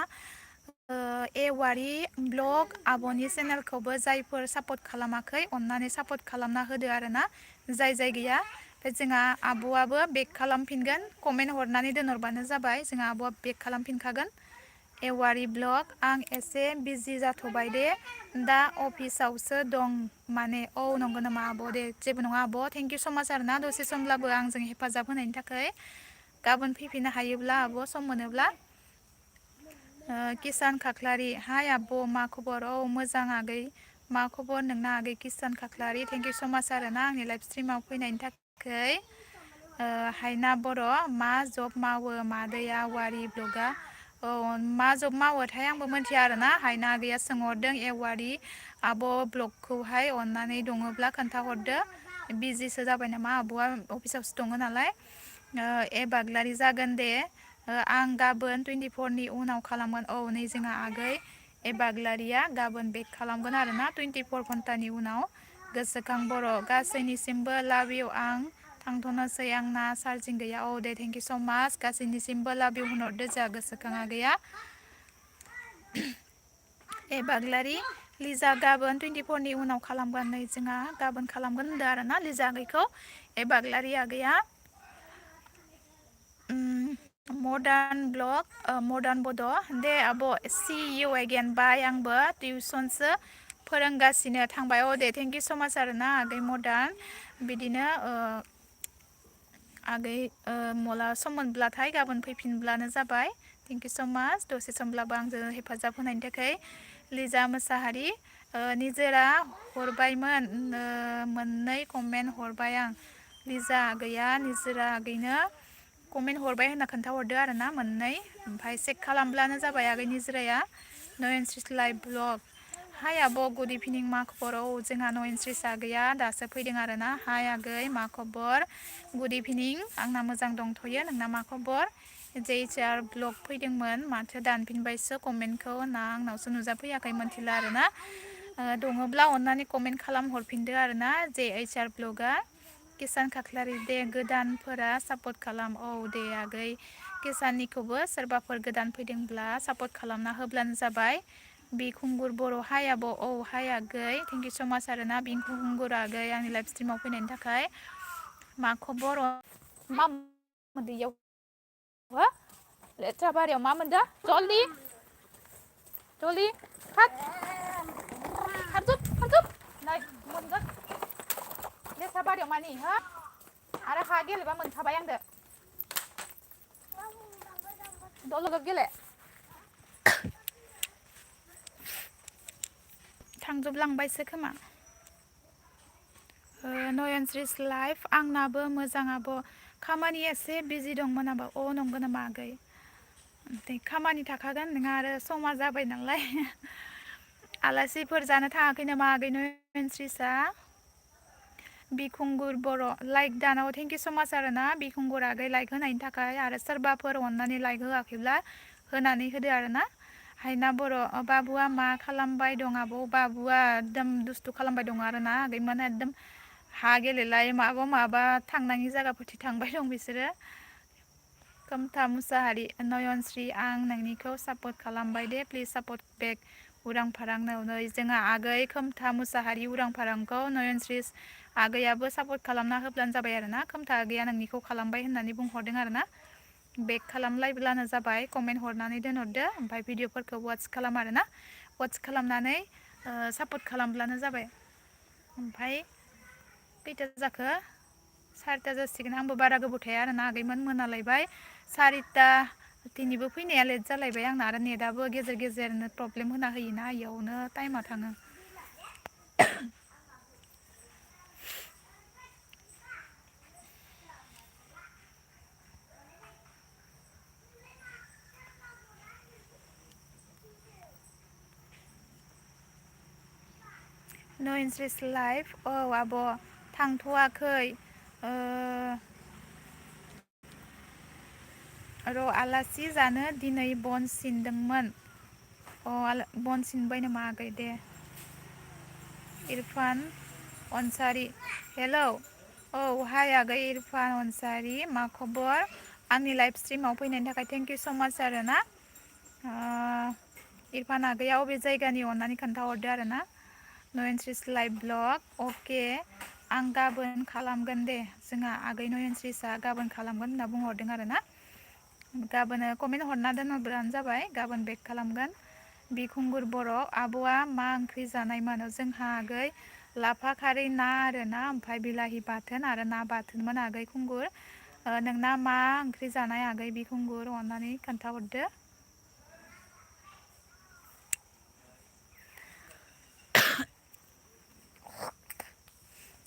एवारि ब्लग आब'नि चेनेलखौबो जायफोर सापर्ट खालामाखै अननानै सापर्ट खालामना होदो आरो ना जाय गैया ओमफ्राय जोंहा आब'आबो बेक खालामफिनगोन कमेन्ट हरनानै दोनहरबानो जाबाय जोंहा आब'आ बेक खालामफिनखागोन एवारि ब्लग आं एसे बिजि जाथ'बाय दे दा अफिसावसो दं माने औ नंगौ नामा आब' दे जेबो नङा आब' थेंकिउ स माच आरो ना दसे समब्लाबो आंजों हेफाजाब होनायनि थाखाय गाबोन फैफिननो हायोब्ला आब' सम मोनोब्ला किसान खाख्लारि हाय आब' मा खबर औ मोजां आगै मा खबर नोंना आगै किसान खाख्लारि थेंकिउ स माच आरो ना आंनि लाइफ स्ट्रिमाव फैनायनि थाखाय हायना बर' मा जब मावो मादैया वारि ब्लगा औ मा जब मावोथाय आंबो मिथिया आरो ना हायना आगैया सोंहरदों एवारि आब' ब्लगखौहाय अननानै दङब्ला खोन्थाहरदो बिजिसो जाबाय नामा आब'आ अफिसावसो दङ नालाय ए बाग्लारि जागोन दे आं गाबोन 24नि उनाव खालामगोन औ नै जोंहा आगै ए बाग्लारिया गाबोन बेक खालामगोन आरो ना 24 घन्टानि उनाव गोसोखां बर' गासैनिसिमबो लाभ इउ आं थांथ'नोसै आंना चार्जिं गैया औ दे थेंकिउ स माच गासैनिसिमबो लाभ इउ होनहरदो जोंहा गोसोखां आगैया ए बाग्लारि लिजा गाबोन 24नि उनाव खालामगोन नै जोंहा गाबोन खालामगोन होनदों आरो ना लिजा आगैखौ ए बाग्लारि आगैया मडार्न बड' दे आब' सि इउ एगेन बाय आंबो टिउसनसो फोरोंगासिनो थांबाय औ दे थेंकिउ स माच आरो ना आगै मडार्न बिदिनो आगै मला सम मोनब्लाथाय गाबोन फैफिनब्लानो जाबाय थेंकिउ स माच दसे समब्लाबो आंजों हेफाजाब होनायनि थाखाय लिजा मोसाहारि निजोरा हरबायमोन मोननै कमेन्ट हरबाय आं लिजा आगैया निजोरा आगैनो कमेन्ट हरबाय होनना खोन्थाहरदो आरो ना मोननै ओमफ्राय चेक खालामब्लानो जाबाय आगै निजोराया नयनस्रिस लाइभ ब्लग हाय आब' गुड इभिनिं मा खबर औ जोंहा नयनस्रिस आगैया दासो फैदों आरो ना हाय आगै मा खबर गुड इभिनिं आंना मोजां दंथ'यो नोंना मा खबर JHR ब्लग फैदोंमोन माथो दानफिनबायसो कमेन्टखौ ना आंनावसो नुजाफैयाखै मोनथिला आरो ना दङब्ला अननानै कमेन्ट खालाम हरफिनदो आरो ना JHR ब्लगआ किसान खाख्लारि दे गोदानफोरा सापर्ट खालाम औ दे आगै किसाननिखौबो सोरबाफोर गोदान फैदोंब्ला सापर्ट खालामना होब्लानो जाबाय बिखुंगुर बर' हाय आब' औ हाय आगै थेंकिउ स माच आरो ना बिखुंगुर आगै आंनि लाइफ स्ट्रिमाव फैनायनि थाखाय मा खबर मा मोनदो इयाव हो लेथ्रा बारियाव मा मोनदो जलदि खारजोब नै मोनगोन लेथ्रा बारियाव मानि हो आरो हा गेलेबा मोनखाबाय आंदो दलद गेले थांजोबलांबायसो खोमा नयनस्रिस लाइफ आंनाबो मोजां आब' खामानि एसे बिजि दंमोन आबा नंगौ नामा आगै खामानि थाखागोन नोंहा आरो समा जाबाय नालाय आलासिफोर जानो थाङाखै नामा आगै नयनस्रिसा बिखुंगुर बर' लाइक दानाव थेंक इउ स माच आरो ना बिखुंगुर आगै लाइक होनायनि थाखाय आरो सोरबाफोर अननानै लाइक होआखैब्ला होनानै होदो आरो ना हायना बर' बाबुआ मा खालामबाय दं आबौ बाबुआ एकदम दुस्थु खालामबाय दं आरो ना आगैमोन एकदम हा गेलेलाय माबा माबा थांनायनि जायगाफोरथि थांबाय दं बिसोरो खोमथा मुसाहारि नयनस्रि आं नोंनिखौ सापर्ट खालामबाय दे प्लिज सापर्ट बेक उरां फारां नै जोंहा आगै खोमथा मुसाहारि उरां फारांखौ नयनस्रि आगैयाबो सापर्ट खालामना होब्लानो जाबाय आरो ना खोमथा आगैया नोंनिखौ खालामबाय होननानै बुंहरदों आरो ना बेक खालामलायब्लानो जाबाय कमेन्ट हरनानै दोनहरदो ओमफ्राय भिडिअफोरखौ वाट्स खालाम आरो ना वाट्स खालामनानै सापर्ट खालामब्लानो जाबाय ओमफ्राय खैथा जाखो सारिथा जासिगोन आंबो बारा गोबाव थाया आरो ना आगैमोन मोनालायबाय सारिथा दिनैबो फैनाया लेट जालायबाय आंना आरो नेटआबो गेजेर गेजेरनो प्रब्लेम होना होयोना इयावनो टाइमा थाङो नयनस्रिस लाइफ आब' थांथ'वाखै र' आलासि जानो दिनै बन सिनदोंमोन बन सिनबाय नामा आगै दे इरफान अनसारि हेलौ हाय आगै इरफान अनसारि मा खबर आंनि लाइभ स्ट्रिमाव फैनायनि थाखाय थेंक इउ स माच आरो ना इरफान आगैया अबे जायगानि अननानै खोन्थाहरदो आरो ना नयनस्रिस लाइभ ब्लग अके आं गाबोन खालामगोन दे जोंहा आगै नयनस्रिसा गाबोन खालामगोन होनना बुंहरदों आरो ना गाबोन कमेन्ट हरना दोनहरब्लानो जाबाय गाबोन बेक खालामगोन बिखुंगुर बर' आब'आ मा ओंख्रि जानायमोन जोंहा आगै लाफा खारै ना आरो ना ओमफ्राय बिलाहि बाथोन आरो ना बाथोनमोन आगै खुंगुर नोंना मा ओंख्रि जानाय आगै बिखुंगुर अननानै खोन्थाहरदो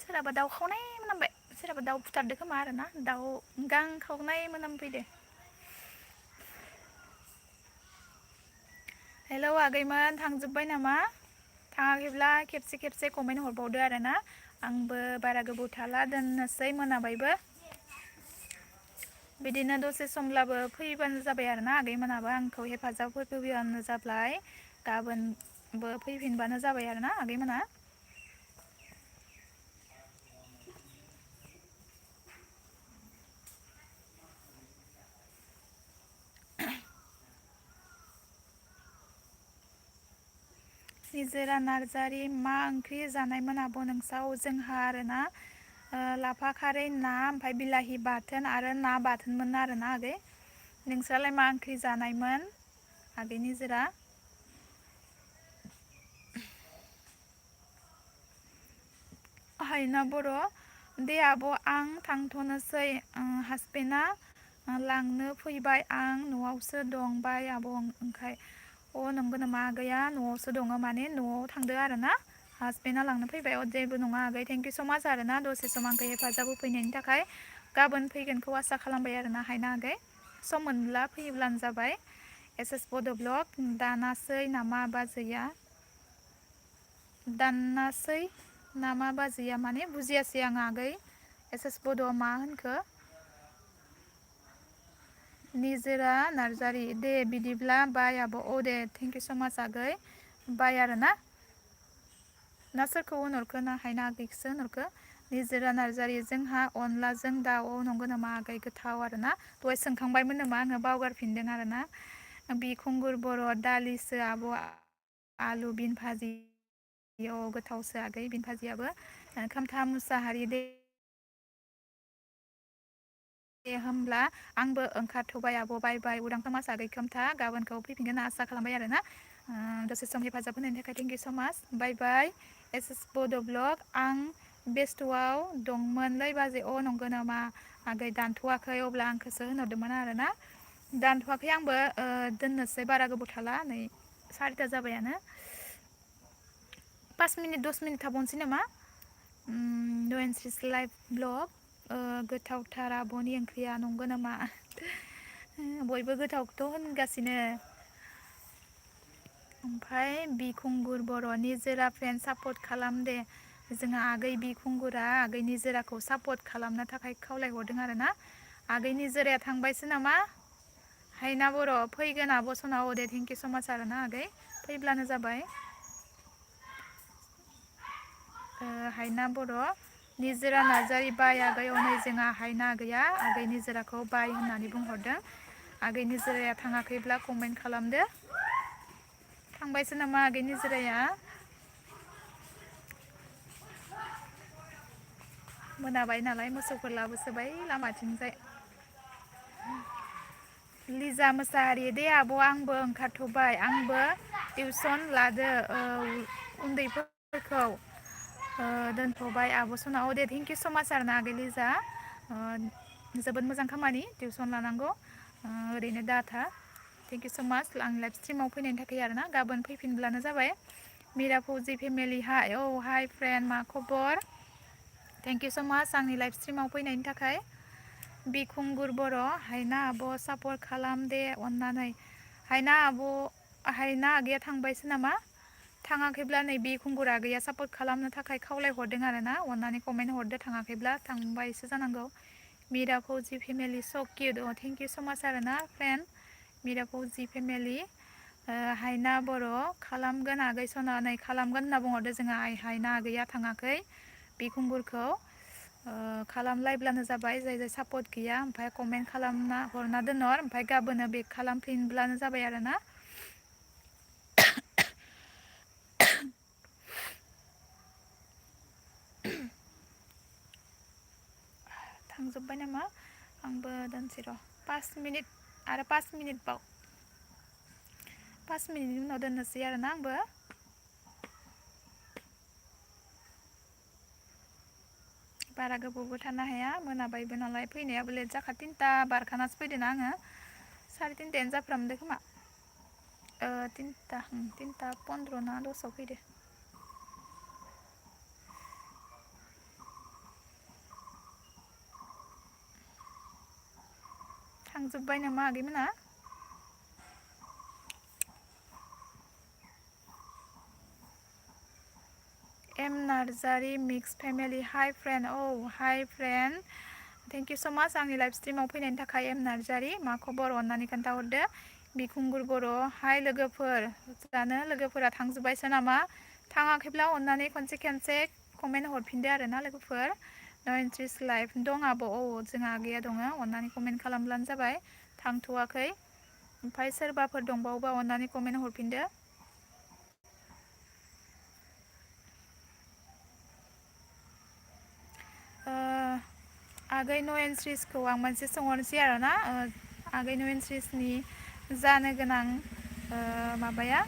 सोरहाबा दाउ खावनाय मोनामबाय सोरहाबा दाउ बुथारदो खोमा आरो ना दाउ गां खावनाय मोनामफैदो हेलौ आगैमोन थांजोब्बाय नामा थाङाखैब्ला खेबसे खेबसे कमेन्ट हरबावदो आरो ना आंबो बारा गोबाव थाला दोननोसै मोनाबायबो बिदिनो दसे समब्लाबो फैबानो जाबाय आरो ना आगैमोनाबो आंखौ हेफाजाब होफैबानो जाबाय गाबोनबो फैफिनबानो जाबाय आरो ना आगैमोना निजोरा नार्जारि मा ओंख्रि जानायमोन आब' नोंसाव जोंहा आरो ना लाफा खारै ना ओमफ्राय बिलाहि बाथोन आरो ना बाथोनमोन आरो ना आगै नोंस्रालाय मा ओंख्रि जानायमोन आगै निजोरा हायना बर' दे आब' आं थांथ'नोसै हासबेन्डआ लांनो फैबाय आं न'आवसो दं बाय आब' ओंखाय नंगौ नामा आगैया न'आवसो दङ माने न'आव थांदो आरो ना हासबेन्डआ लांनो फैबाय जेबो नङा आगै थेंक इउ स माच आरो ना दसे सम आंखौ हेफाजाब होफैनायनि थाखाय गाबोन फैगोनखौ आसा खालामबाय आरो ना हायना आगै सम मोनब्ला फैयोब्लानो जाबाय एस बड' ब्लग दानासै नामा बाजैया दाननासै नामा बाजैया माने बुजियासै आं आगै एस बड'आव मा होनखो निजोरा नार्जारि दे बिदिब्ला बाय आब' दे थेंक इउ स माच आगै बाय आरो ना सोरखौ होनहरखो ना हायना आगैखौसो होनहरखो निजोरा नार्जारि जोंहा अनलाजों दाउ नंगौ नामा आगै गोथाव आरो ना दहाय सोंखांबायमोन नामा आङो बावगारफिनदों आरो ना बिखुंगुर बर' दालिसो आब' आलु बिन भाजि गोथावसो आगै बिन भाजियाबो खोमथा मुसाहारि दे दे होमब्ला आंबो ओंखारथ'बाय आब' बाय बाय उदांखौ मासागै खोमथा गाबोनखौ फैफिनगोन होनना आसा खालामबाय आरो ना दसे सम हेफाजाब होनायनि थाखाय थेंक इउ स माच बाय बाय एस बड' ब्लग आं बेस्थ'आव दंमोनलै बाजै नंगौ नामा आगै दानथ'वाखै अब्ला आंखौसो होनहरदोंमोन आरो ना दानथ'वाखै आंबो दोननोसै बारा गोबाव थाला नै सारिथा जाबायानो 5 मिनिट 10 मिनिट थाबावनोसै नामा नयनस्रिस लाइभ ब्लग गोथावथार आब'नि ओंख्रिया नंगौ नामा? बयबो गोथावथ' होनगासिनो। ओमफ्राय बिखुंगुर बर'नि जोरा फ्रेन्ड सापर्ट खालाम दे। जोंहा आगै बिखुंगुरा आगै निजोराखौ सापर्ट खालामनो थाखाय खावलायहरदों आरो ना। आगै निजोराया थांबायसो नामा? हायना बर' फैगोन आब' सना औ दे थेंकिउ स माच आरोना आगै फैब्लानो जाबाय। हायना बर' निजोरा नार्जारि बाय आगै अनै जोंहा हायना आगैया आगै निजोराखौ बाय होननानै बुंहरदों। आगै निजोराया थाङाखैब्ला कमेन्ट खालामदो। थांबायसो नामा आगै निजोराया? मोनाबाय नालाय मोसौफोर लाबोसोबाय लामाथिंजाय। लिजा मोसाहारि दे आब' आंबो ओंखारथ'बाय आंबो टिउसन लादो उन्दैफोरखौ दोनथ'बाय आब' सना औ दे थेंकिउ स माच आरोना आगै लिजा। जोबोद मोजां खामानि टिउसन लानांगौ ओरैनो दाथा। थेंकिउ स माच आं लाइभ स्ट्रिमाव फैनायनि थाखाय आरोना गाबोन फैफिनब्लानो जाबाय। मिरा फौजि फेमिलि हाय औ हाय फ्रेन्ड मा खबर? थेंकिउ स माच आंनि लाइफ स्ट्रिमाव फैनायनि थाखाय। बिखुंगुर बर' हायना आब' सापर्ट खालाम दे अननानै। हायना आब' हायना आगैया थांबायसो नामा? थाङाखैब्ला नै बिखुंगुर आगैया सापर्ट खालामनो थाखाय खावलायहरदों आरो ना अननानै कमेन्ट हरदो थाङाखैब्ला थांबायसो जानांगौ। मिरा फौजि फेमिलि स किउट अ थेंकिउ स माच आरोना फ्रेन्ड मिरा फौजि फेमिलि। हायना बर' खालामगोन आगै सना नै खालामगोन होनना बुंहरदो जोंहा हायना आगैया थाङाखै। बिखुंगुरखौ खालामलायब्लानो जाबाय जाय जाय सापर्ट गैया ओमफ्राय कमेन्ट खालामना हरना दोनहर ओमफ्राय गाबोनो बेक खालामफिनब्लानो जाबाय आरोना। थांजोब्बाय नामा आंबो दोनसै र' 5 मिनिट आरो 5 मिनिट बाव 5 मिनिटनि उनाव दोननोसै आरोना आंबो। बारा गोबावबो थानो हाया मोनाबायबो नालाय फैनायाबो लेट जाखा 3ता बारखानासो फैदों ना आङो। 3:30 जाफ्रामदो खोमा। 3ता 15 ना 10 आव फैदो। थांजोब्बाय नामा आगैमोना? एम नार्जारि मिक्स फेमिलि हाय फ्रेन्ड औ हाय फ्रेन्ड। थेंकिउ स माच आंनि लाइभ स्ट्रिमाव फैनायनि थाखाय एम नार्जारि मा खबर अननानै खोन्थाहरदो। बिखुंगुर बर' हाय लोगोफोर जानो लोगोफोरा थांजोब्बायसो नामा? थाङाखैब्ला अननानै खनसे कमेन्ट हरफिनदो आरोना लोगोफोर। नो इन्ट्रेस्ट लाइफ दं आब' औ जोंहा आगैया दङ अननानै कमेन्ट खालामब्लानो जाबाय। थांथ'वाखै ओमफ्राय सोरबाफोर दंबावोबा अननानै कमेन्ट हरफिनदो। आगै नो एन्ट्रिसखौ आं मोनसे सोंहरनोसै आरोना आगै नो एन्ट्रिसनि जानो गोनां माबाया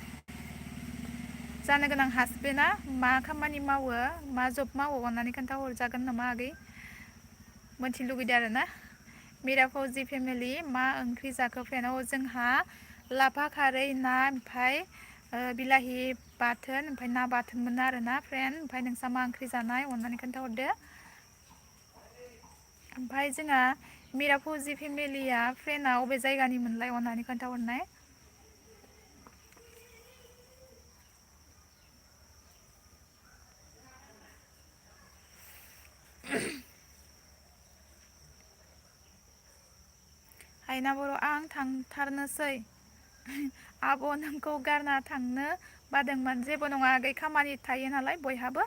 जानो गोनां हासबेन्डआ मा खामानि मावो मा जब मावो अननानै खोन्थाहरजागोन नामा आगै? मोनथिनो लुगैदो आरोना। मिरा फौजि फेमिलि मा ओंख्रि जाखो फ्रेन्ड? जोंहा लाफा खारै ना ओमफ्राय बिलाहि बाथोन ओमफ्राय ना बाथोन मोनो आरोना फ्रेन्ड। ओमफ्राय नोंस्रा मा ओंख्रि जानाय अननानै खोन्थाहरदो। ओमफ्राय जोंहा मिरा फौजि फेमिलिया फ्रेन्डआ अबे जायगानि मोनलाय अननानै खोन्थाहरनाय। हायना बर' आं थांथारनोसै आब' नोंखौ गारना थांनो बादोंमोन जेबो नङा आगै खामानि थायो नालाय बयहाबो।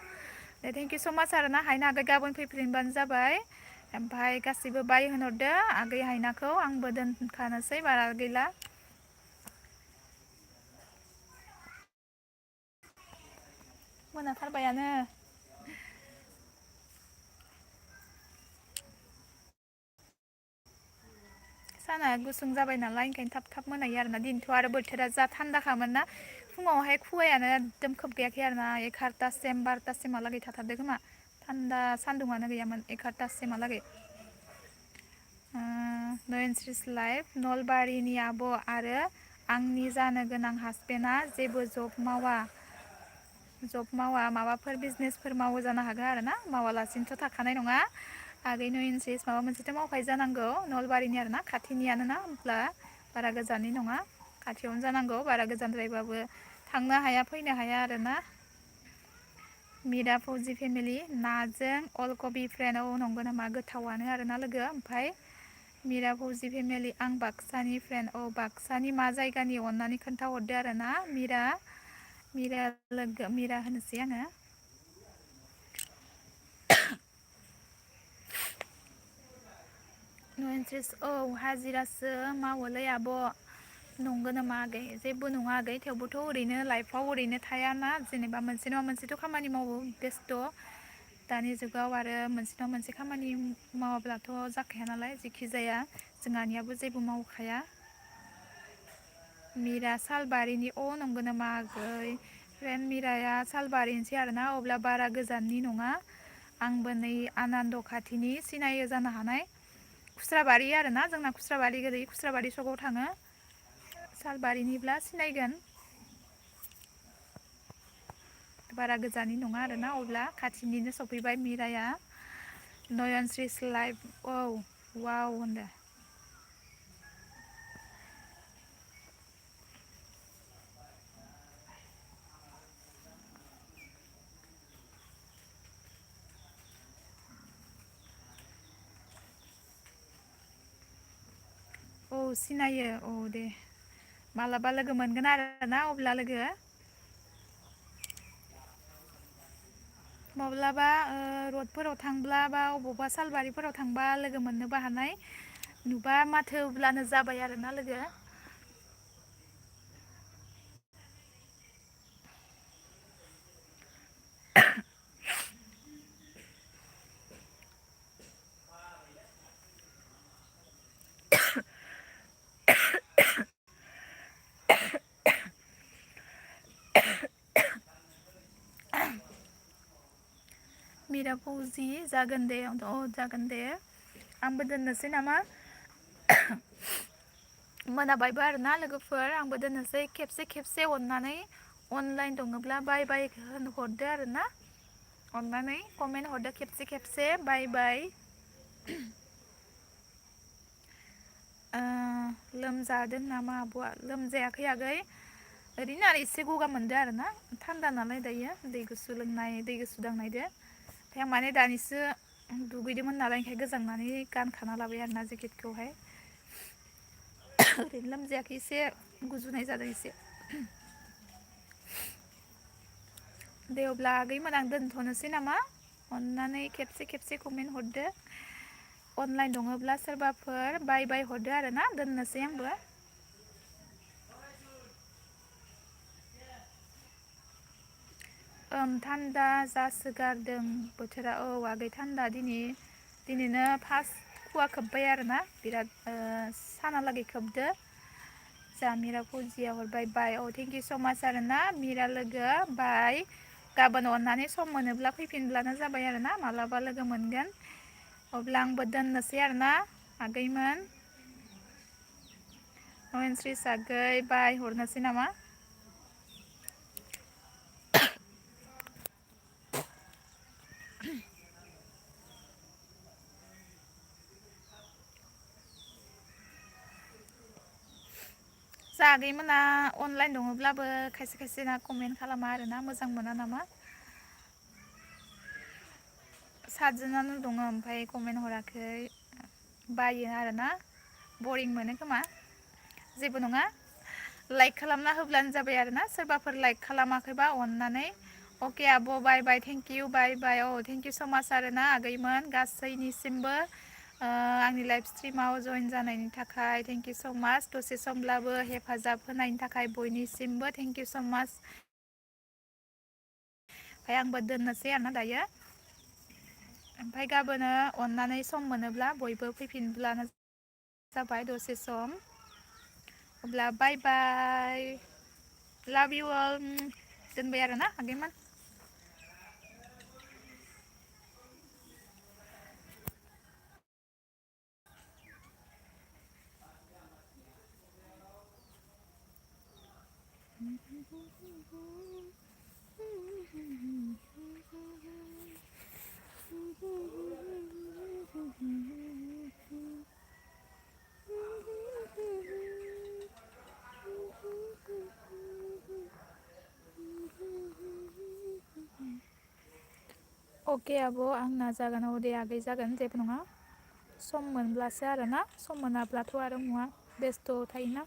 दे थेंकिउ स माच आरोना हायना आगै गाबोन फैफिनबानो जाबाय। ओमफ्राय गासिबो बाय होनहरदो आगै हायनाखौ आंबो दोनखानोसै बारा गैला। मोनाथारबायानो। साना गुसुं जाबाय नालाय ओंखायनो थाब थाब मोनायो आरोना दिनैथ' आरो बोथोरा जा थान्दाखामोन ना। फुङावहाय खुवायानो एकदम खोबखायाखै आरोना 11तासिम 12तासिमहालागै थाथारदों खोमा। थान्दा सान्दुंआनो गैयामोन 11तासिमहालागै। नो इन्ट्रेस्ट लाइफ नलबारिनि आब' आरो आंनि जानो गोनां हासबेन्डआ जेबो जब मावा माबाफोर बिजनेसफोर मावो जानो हागौ आरो ना मावालासिनोथ' थाखानाय नङा। आगै नयनस्रिस माबा मोनसेथ' मावखायो जानांगौ नलबारिनि आरोना खाथिनियानो ना होमब्ला बारा गोजाननि नङा खाथियावनो जानांगौ बारा गोजानद्रायबाबो थांनो हाया फैनो हाया आरोना मिरा फौजि फेमिलि नाजों अलकबि फ्रेन्ड औ नंगौ नामा गोथावानो आरोना लोगो ओमफ्राय मिरा फौजि फेमिलि आं बाक्सानि फ्रेन्ड औ बाक्सानि मा जायगानि अननानै खोन्थाहरदो आरोना मिरा लोगो मिरा होनोसै आङो नयनस्रिस औ हाजिरासो मावोलै आब' नंगौ नामा आगै जेबो नङा आगै थेवबोथ' ओरैनो लाइफआव ओरैनो थायाना जेनेबा मोनसे नङा मोनसेथ' खामानि मावो बेस्थ' दानि जुगाव आरो मोनसे नङा मोनसे खामानि मावाब्लाथ' जाखाया नालाय जेखि जाया जोंहानियाबो जेबो मावखाया मिरा सालबारिनि अ नंगौ नामा आगै फ्रेन्ड मिराया सालबारिनिसै आरोना अब्ला बारा गोजाननि नङा आंबो नै आनान्द खाथिनि सिनायो जानो हानाय खुस्राबारि आरोना जोंना खुस्राबारि गोलै खुस्राबारि सकआव थाङो सालबारिनिब्ला सिनायगोन बारा गोजाननि नङा आरोना अब्ला खाथिनिनो सफैबाय मिराया नयनस्रिस लाइफ औ वाव होनदो औ सिनायो औ दे मालाबा लोगो मोनगोन आरोना अब्ला लोगो माब्लाबा रडफोराव थांब्ला बा अबावबा सालबारिफोराव थांबा लोगो मोननोबो हानाय नुबा माथो होब्लानो जाबाय आरोना लोगो मिरा फौजि जागोन दे अ जागोन दे आंबो दोननोसै नामा मोनाबायबो आरोना लोगोफोर आंबो दोननोसै खेबसे अननानै अनलाइन दङब्ला बाय बाय हरदो आरोना अननानै कमेन्ट हरदो खेबसे बाय बाय लोमजादों नामा आब'आ लोमजायाखै आगै ओरैनो आरो एसे गगा मोनदो आरोना थान्दा नालाय दायो दै गुसु लोंनाय दै गुसु दांनायदो ओमफ्राय आं माने दानिसो दुगैदोंमोन नालाय ओंखाय गोजांनानै गानखाना लाबाय आरोना जेकेटखौहाय ओरैनो लोमजायाखै एसे गुजुनाय जादों एसे दे अब्ला आगैमोन आं दोनथ'नोसै नामा अननानै खेबसे कमेन्ट हरदो अनलाइन दङब्ला सोरबाफोर बाय बाय हरदो आरोना दोननोसै आंबो थान्दा जासोगारदों बोथोरा औ आगै थान्दा दिनैनो फार्स्ट खुवा खोब्बाय आरोना बिराद सानालागै खोबदो जा मिरा फुजिया हरबाय बाय औ थेंकिउ स' माच आरोना मिरा लोगो बाय गाबोन अननानै सम मोनोब्ला फैफिनब्लानो जाबाय आरोना मालाबा लोगो मोनगोन अब्ला आंबो दोननोसै आरोना आगैमोन नयनस्रिस आगै बाय हरनोसै नामा जागैमोना अनलाइन दङब्लाबो खायसे ना कमेन्ट खालामा आरोना मोजां मोना नामा सातजोनानो दङ ओमफ्राय कमेन्ट हराखै बायो आरोना बरिं मोनो खोमा जेबो नङा लाइक खालामना होब्लानो जाबाय आरोना सोरबाफोर लाइक खालामाखैबा अननानै अके आब' बाय बाय थेंकिउ बाय बाय औ थेंकिउ स' माच आरोना आगैमोन गासैनिसिमबो आंनि लाइफ स्ट्रिमाव जइन जानायनि थाखाय थेंकिउ स' माच दसे समब्लाबो हेफाजाब होनायनि थाखाय बयनिसिमबो थेंकिउ स' माच ओमफ्राय आंबो दोननोसै आरोना दायो ओमफ्राय गाबोनो अननानै सम मोनोब्ला बयबो फैफिनब्लानो जाबाय दसे सम अब्ला बाय बाय लाभ इउ अल दोनबाय आरोना आगैमोन अके आब' आं नाजागोन औ दे आगै जागोन जेबो नङा सम मोनब्लासो आरोना सम मोनाब्लाथ' आरो मुवा बेस्थ' थायोना